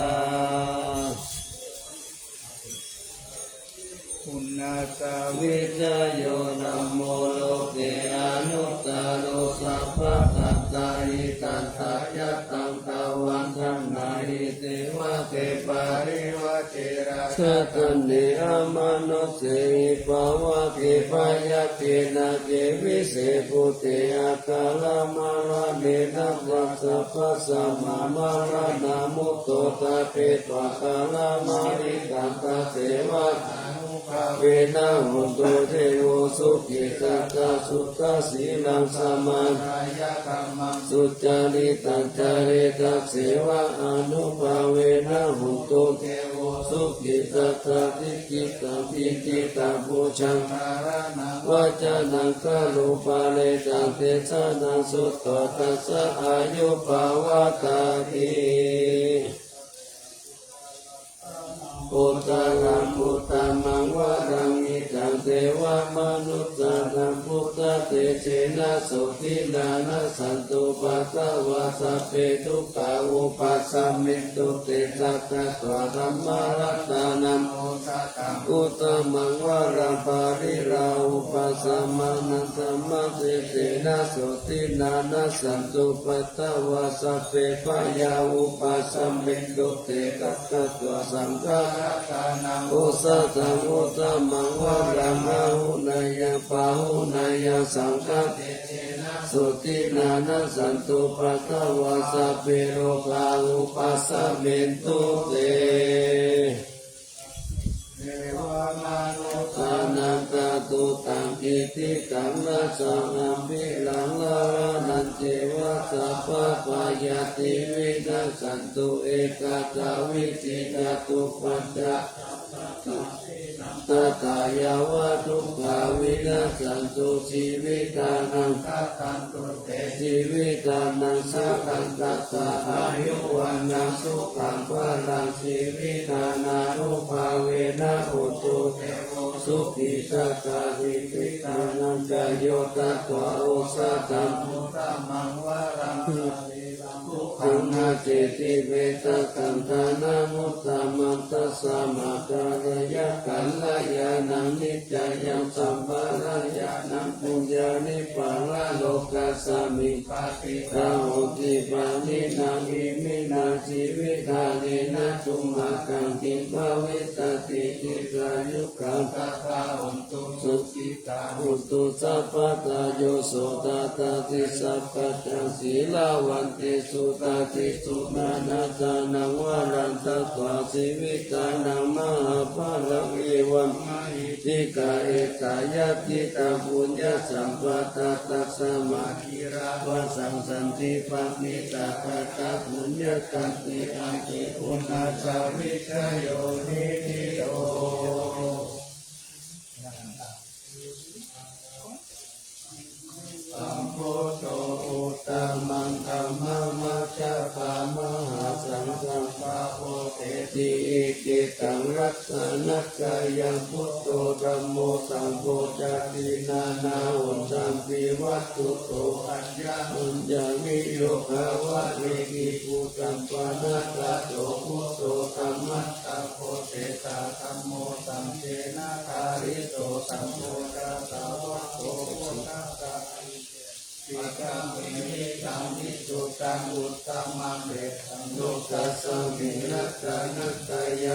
Uṇṇāsavijjayo dhammo loke anuttaro sabbasattahitatthāya taṃ taṃ vandamāhi devate parivajjena. Sataṇhe amanussehi pāvake byagghe nāge vise bhūte akālamaraṇena vā sabbasmā maraṇā mutto tapetva kālamāritaṃ tasseva ānubhāvena hotu devo sukhī sadā suddhasīlaṃ samādāya dhammaṃ sucaritaṃ care tasseva ānubhāvena hotu devo sukhī sadā diṭṭhitaṃ diṭṭhitaṃ pūjaṃ dhāraṇaṃ vācanaṃ garuṃ pāretaṃ desanaṃ sutvā tassa āyubhavattati. Uttaraṃ uttamaṃ varaṃ hitaṃ devamanussānaṃ buddhatejena sotthinā nassantupaddavā sabbe dukkhā vūpasamentu te. Sakkatvā dhammaratanaṃ osathaṃ uttamaṃ varaṃ pariḷāhūpasamanaṃ dhammatejena sotthinā nassantupaddavā sabbe bhayā vūpasamentu te. Sakkatvā saṅgharatanaṃ osathaṃ uttamaṃ varaṃ āhuneyyaṃ pāhuneyyaṃ saṅghatejena sotthinā nassantupaddavā sabbe rogā vūpasamentu te. Devamanussānaṃ kātukaṃ iddhidaṃ rājā gambhīraṃ gahanañceva sabbabhayāti vinassantu ekadā vidhiyā. Dukkhamacca sabbasaṃ khīṇaṃ tathā yāva dukkhā vinassantu jīvitānaṃ jīvitānaṃ sukhaṃ tathā āyu vaṇṇaṃ sukhaṃ balaṃ jīvittānānubhāvena hotu devo sukhī sadā. Jīvittānañca yo tattva osathaṃ uttamaṃ varaṃ sārīraṃ sukhaṃ ajjeti vedasaṅghānamuttamaṃ tasmā kālena kalyāṇaṃ niccāya sampādeyya puññāni paralokasmiṃ patiṭṭhā honti pāṇinā. Iminā jīvihānena tumhākaṃ kiṃ bhavissati dīghāyukā sadā hontu sukhitā hontu sabbadā. Yo so tathāti sabbadhaṃ sīlavantesu tathīsu manasānaṃ varaṃ datvā jīvittānaṃ mahapphalaṃ evaṃ mahiddhikā esa yadidaṃ puññasampadaṃ tasmā giriṃ gātvaṃ santi pāṇinā katapuññatā te ake uṇhāsavijjayo niṭṭhito. Sambuddho uttamaṃ dhammaṃ majjhappā mahāsaṅghaṃ pāpottheti. Ikkhitaṃ rakkhaṇatthāya buddho dhammo saṅgho ca tiṇṇannahontampi vatthuto aññamaññaṃ viyobhāvāti. Kinnāputtamanāgato buddho dhammassāvako esa dhammo saṅghena dārito saṅgho ca sāvako buddhassa aññe paṭhamehitaṃ visuddhaṃ uttamaṃ petaṃ lokasmiṃ rakkhaṇatthāya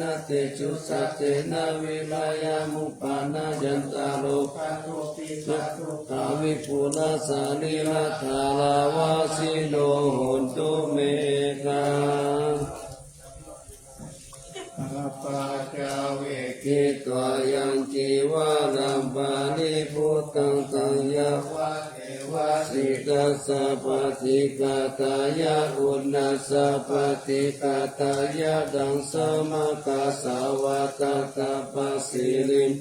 tena tejasā, tena vīriyamuppanāya ca rogā dukkhā vipulā sarīradhāravā sino hontu me. Appaccavekkhitvā yaṃ cīvaraṃ paribhuttaṃ, taṃ yāvadeva sītassa paṭighātāya, uṇhassa paṭighātāya, daṃsamakassāva, tattha pasiriṃ,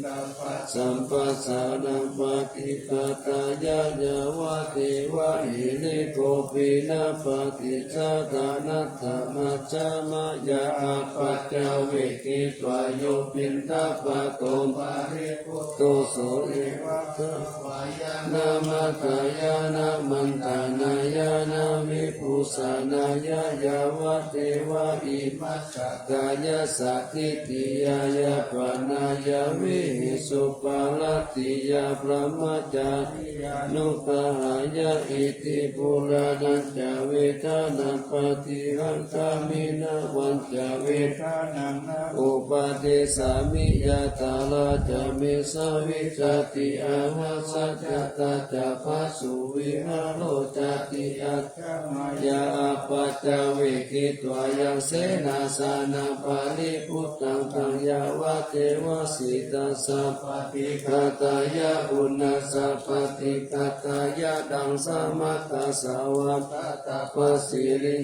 samphassānaṃ paṭighātāya, yāvadeva hirikopinapaṭicchādanatthaṃ, ajja mayā appaccavekkhitvā, yo piṇḍapāto paribhutto, so eva davāya na madāya na maṇḍanāya na vibhūsanāya, yāvadeva imassa kāyassa ṭhitiyā yāpanāya vihiṃsuparatiyā brahmacariyānuggahāya. Iti purāṇañca vedanaṃ paṭihaṅkhāmi, navañca vedanaṃ na uppādessāmi, yātrā ca me sāmī jāti, ahasājātā ca phāsuvihāro cāti. Ajja mayā appaccavekkhitvā yaṃ senāsanaṃ paribhuttaṃ, taṃ yāvadeva sītassa paṭighātāya, uṇhassa paṭighātāya, daṃsamakassāva, tattha pasiriṃ,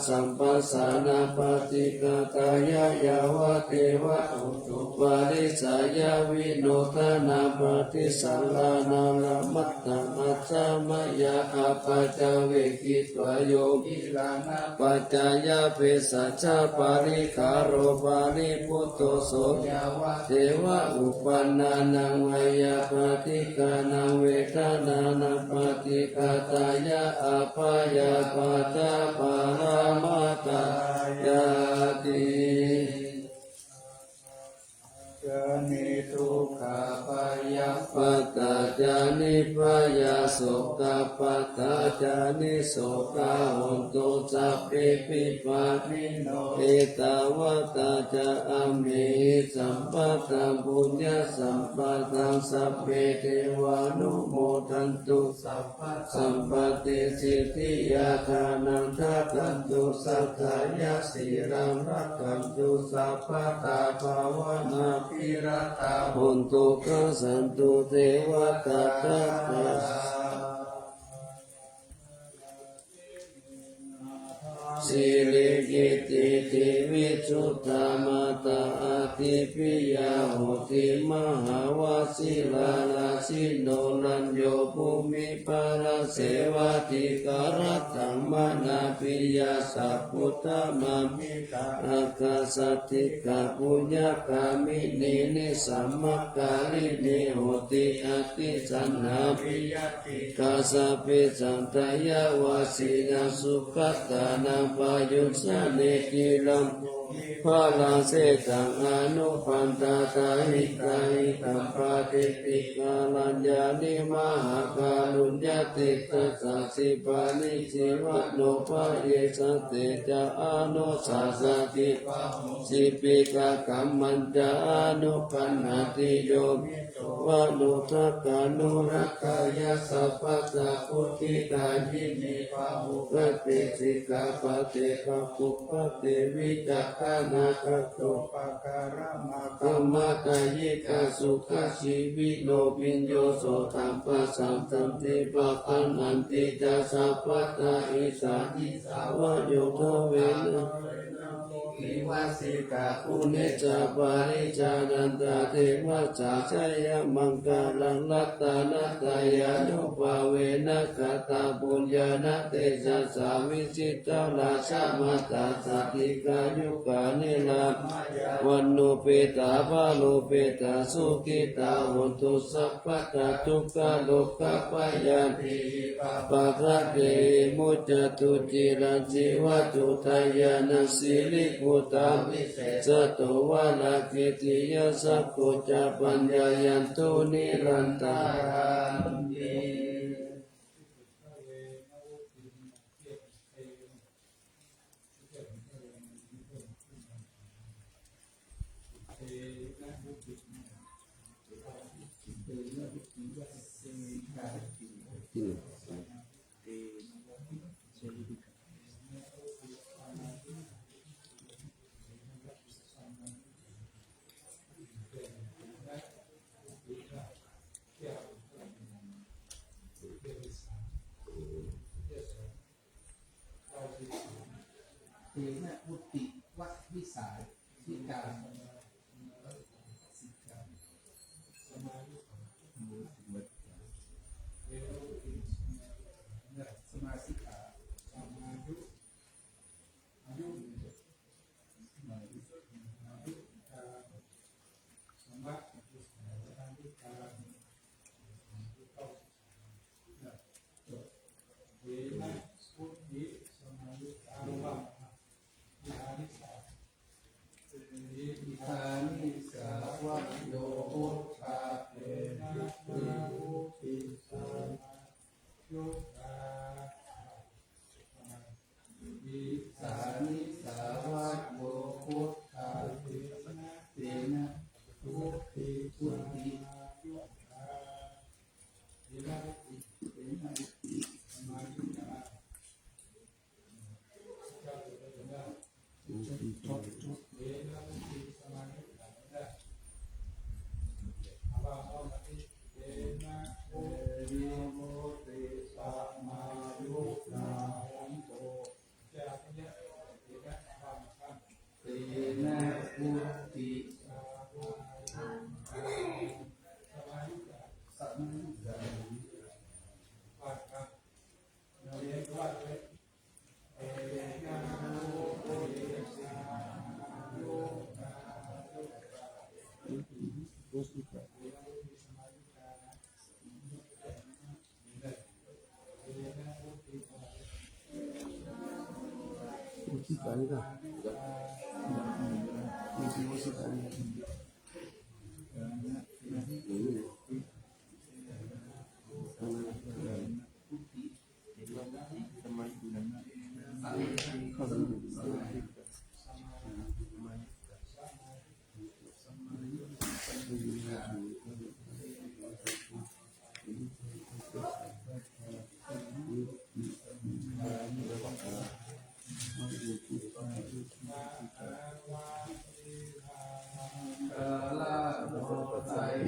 samphassānaṃ paṭighātāya, yāvadeva utuparissayavinodanapaṭisallānārāmatthaṃ, ajja mayā appaccavekkhitvā, yo gilānapaccayabhesajjaparikkhāro paribhutto, so yāvadeva uppannānaṃ veyyābādhikānaṃ vedanānaṃ paṭighātāya, abyāpajjhaparamatāyāti. Ca niddukkhā bhayappattā ca nibbhayā, sokappattā ca nissokā, hontu sabbepi pāṇino. Ettāvatā ca amhehi, sambhataṃ puññasampadaṃ, sabbe devānumodantu, sabba sampattisiddhiyā. Dānaṃ dadantu saddhāya, sīlaṃ rakkhantu sabbadā, bhāvanābhiratā hontu, gacchantu devatāgatā. Sirikittitivijjutā mātā, ādi piyā hoti mahāvajirā, rājino rañño bhūmi palasevādikā, rattamānā piyā sakuddamā, mittā ākāsaṭṭhikā puññagāminī, nisamākārinī hoti atīsañhā, piyaṭṭhikā sabbe sattā, yāvajjīvaṃ sugatānaṃ payuñjane, khīlaṃ balaṃ setaṃ anupaṇṇātā, hitāhitabbaṃ pītikarāmaṃ, yānīdha mahākāruññatitta sacchipāni, jīvanupāyesā te ca anussasati, bahū jīvikaṃ kammañca anukañhāti, yo muñcitvā uddakānuradāya, sabbattha vuḍḍhidāyini, pahūkatesikā pate, pāpūpete vicakkhaṇā, kaṭṭho pakāramā kammadāyikā, sukhajīvino piññoso, taṃ pasassanti pāpaṇṇanti ca, sabbattha issā issā vā, yo dvāna pūrenā pūrenivajjitā, pūrenca parijānantarevajjā, jayamaṅgalaṃ ratanattayānubhāvena, katapuññāna tejasā, vijitā rājamātā sādhikā yugā nirāmayā, vaṇṇupetā balupetā sukhitā hontu sabbadā, dukkharogabhayā pagātehi muccantu, ciraṃ jīvantu dayaṃ siribhūtaṃ visesato, varakeṭiyā sakko ca paññāyantu nirantaranti. Tena vutti va visāyikā. Samāyikā. Samāyikā. Samāyikā. Idāni sāvakayo buddhā, tena vutti samāyikā. Idāni sāvakayo buddhā, tena vutti, vutti. Tena vutti.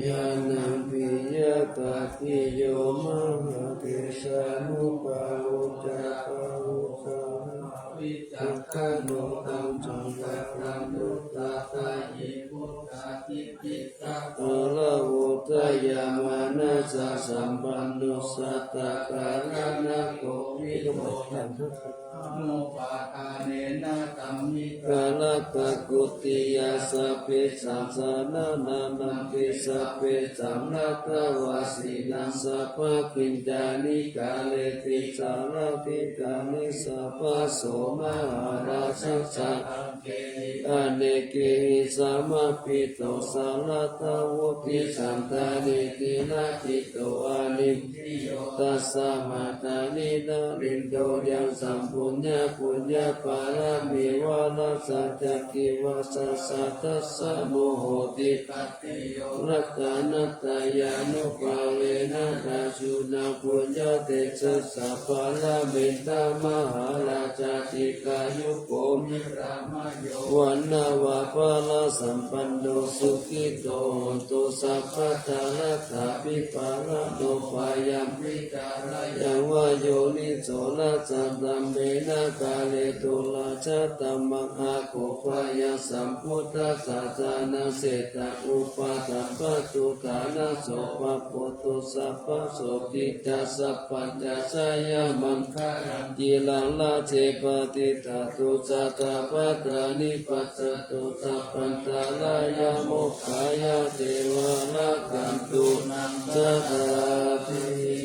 Ñāṇaṃ piyatātiyo mahā tejānubhāvo ca pahutthārā vicakkhaṇo taṃ caṅkamañño tathāhi buddhādhipittāgaravotthaya mānasāsampanno satthakaraṇakovido caṇḍamanupādānena taṃ viddhā rakkhattuti. Yassapi saṅsaraṇampi sappesaṃ natvāsīnaṃ sabbā kiñcāni kareti sārādhikāni sabbaso mahārājassa anekehi samāhito sāradā vutti santanikkhiṇaji to aninndiyo tasmā daṇḍi narindo yaṃ sampūṇaṃ puññaphalaṃ vivarassa ca divā satta sahassamo hoti taddiyo ratanattayānubhāvena rājuna puññatejasā palamita mahārājā dīghāyuko nira mayo vaṇṇaṃ vā balasampanno sukhito hotu sabbadā. Rakkhaṃ bandhānaṃ upayaṃ vicarayya vā yoniso ṇasaddhammena kāretu rājadhammaṃ. Ākūpayassaṃ buddhasāsanaṃ seṭṭhaṃ upaṭṭhaṃ patuggaṇhaṃ so pāpūtu sabbasopi ca sabbaññā jayamaṅgalaṃ. Ciraṃ rājje patiṭṭhatu sadā bhadrani passatu sabbantarāyā mokkhaṃ yāceva rakkhantu sadā dehi.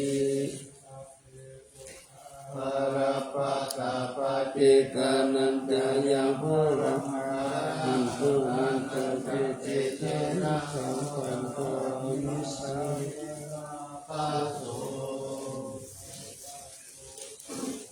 Balappattā paccekānañca yaṃ balaṃ arahantānañca tejena sabbamaṅgalaṃ.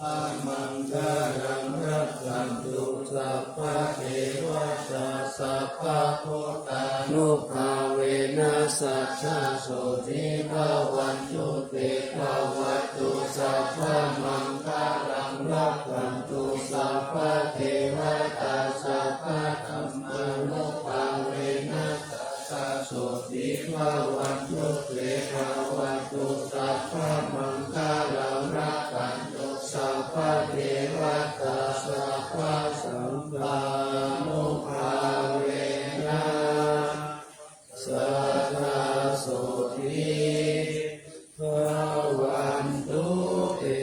Amaṅgalaṃ rakkhantu sabbadevatā sabbabuddhānubhāvena sadā sotthī bhavantu te. Bhavatu sabbamaṅgalaṃ rakkhantu sabbadevatā sabbadhammānubhāvena sadā sotthī bhavantu te. Bhavatu sabbamaṅgalaṃ rakkhantu sabba sabbadevatā sabbasaṅghānubhāvena sadā sotthī bhavantu te.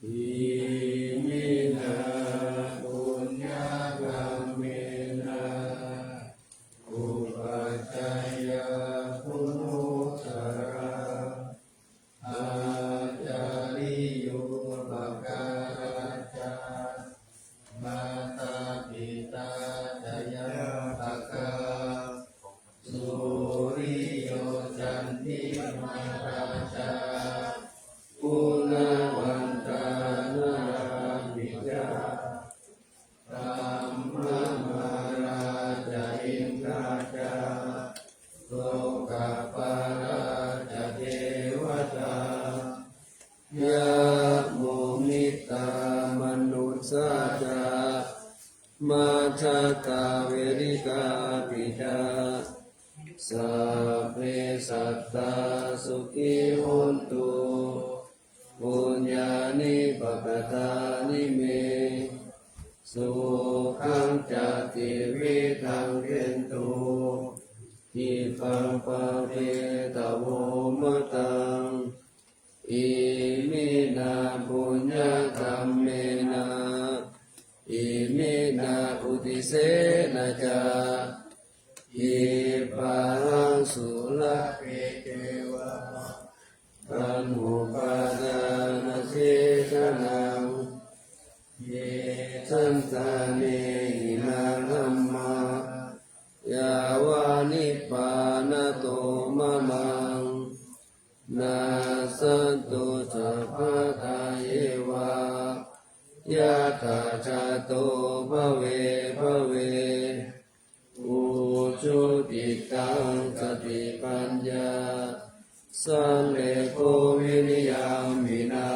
Iminā puññakammena upajjhāyā guṇuttarā, ācariyūpakārā ca mātā pitā ca ñātakā, suriyo candimā rājā, guṇavantā narāpi ca, brahmamārā ca indā ca, lokapālā ca devatā, yamo mittā manussā ca, majjhattā verikāpi ca, sabbe sattā sukhī hontu, puññāni pakatāni me, sukhañca tividhaṃ dentu, khippaṃ pāpetha vomataṃ. Iminā puññakammena, iminā uddisena ca, khippāhaṃ sulabhe ceva, taṇhupādānachedanaṃ. Ye santāne hinā dhammā, yāva nibbānato mamaṃ, nassantu sabbadā yeva, yattha jāto bhave bhave. Ujucittaṃ satipaññā, sallekho viriyamhinā,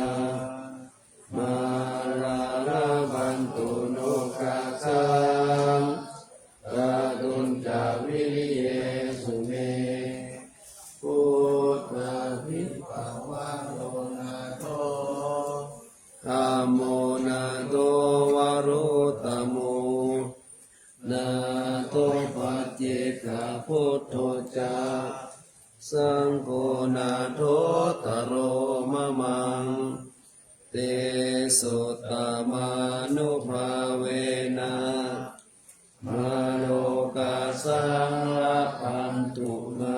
mārā labhantu nokāsaṃ, kātuñca viriyesu me. Buddhādhipavaro nātho, dhammo nātho varuttamo, nātho paccekabuddho ca, saṅgho nāthottaro mamaṃ. Tesottamānubhāvena, mārokāsaṃ labhantu mā.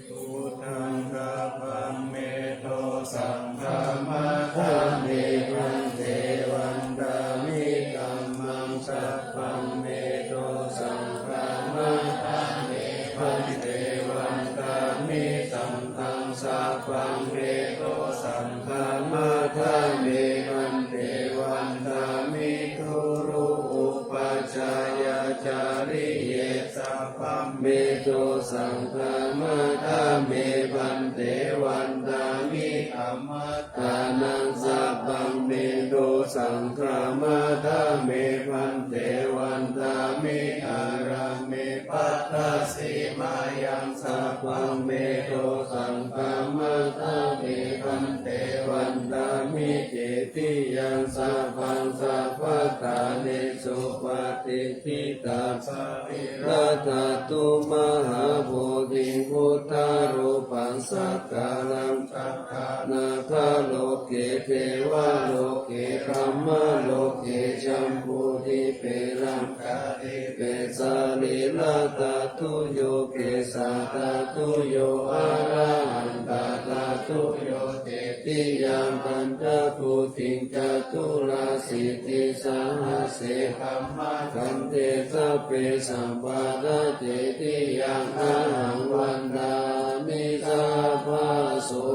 Buddhaṃ sabbaṃ me dosaṃ khamatha me bhante, vandāmi dhammaṃ sabbaṃ me dosaṃ khamatha me bhante, vandāmi saṅghaṃ sabbaṃ me dosaṃ khamatha me bhante, vandāmi guru upajjhāyācariye sabbaṃ me dosaṃ khamatha me bhante, vandāmi dhammaṭṭhānaṃ sabbaṃ me dosaṃ khamatha me bhante, vandāmi ārāme pattasi māyaṃ sabbaṃ me dosaṃ khamatha me bhante, vandāmi cetiyaṃ sabbaṃ sabbaṭṭhānesu patiṭṭhitaṃ, sārīraṃ dhātu mahābodhiṃ buddharūpaṃ sakkāraṃ, tathāgataṃ loke devaloke brahmaloke jambudīpe laṅkādīpe, sārīradhātuyo kesādhātuyo arahantadhātuyo, cetiyaṃ pañcabhūtiṃ caturāsītisahassadhammakkhan te sabbe sampadaṃ, cetiyaṃ ahaṃ vandāmi sabbaso.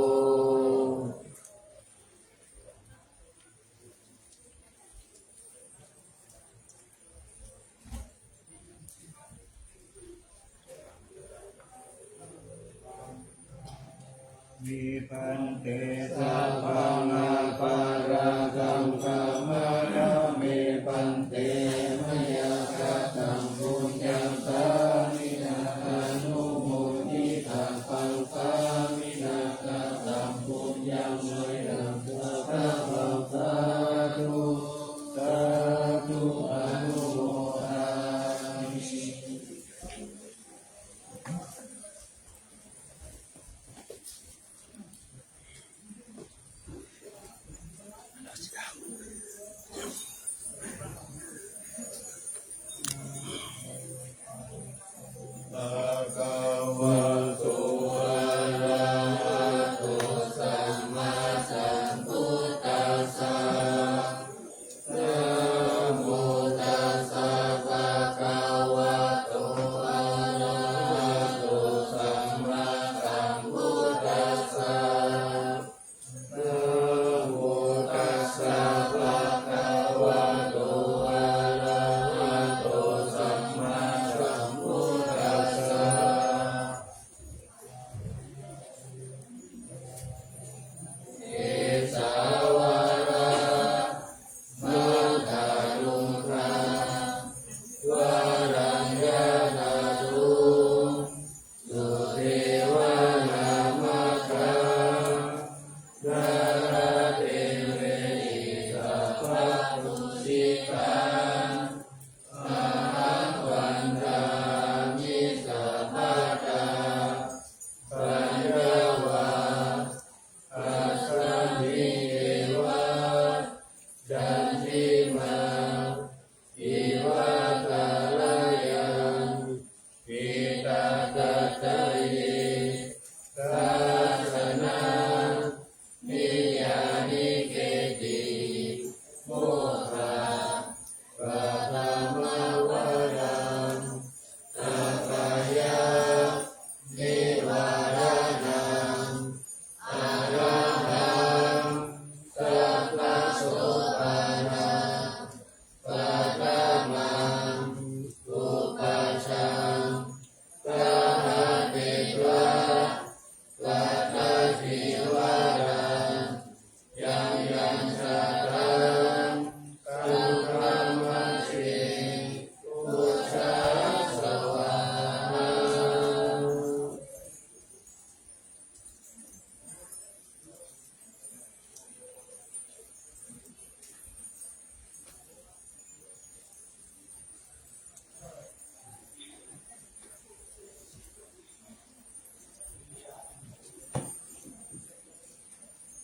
Me bhante sabbaṃ aparādhaṃ khamatha me bhante, mayā kataṃ puññaṃ sāminā anumoditabbaṃ, sāminā kataṃ puññaṃ mayhaṃ dātabbaṃ,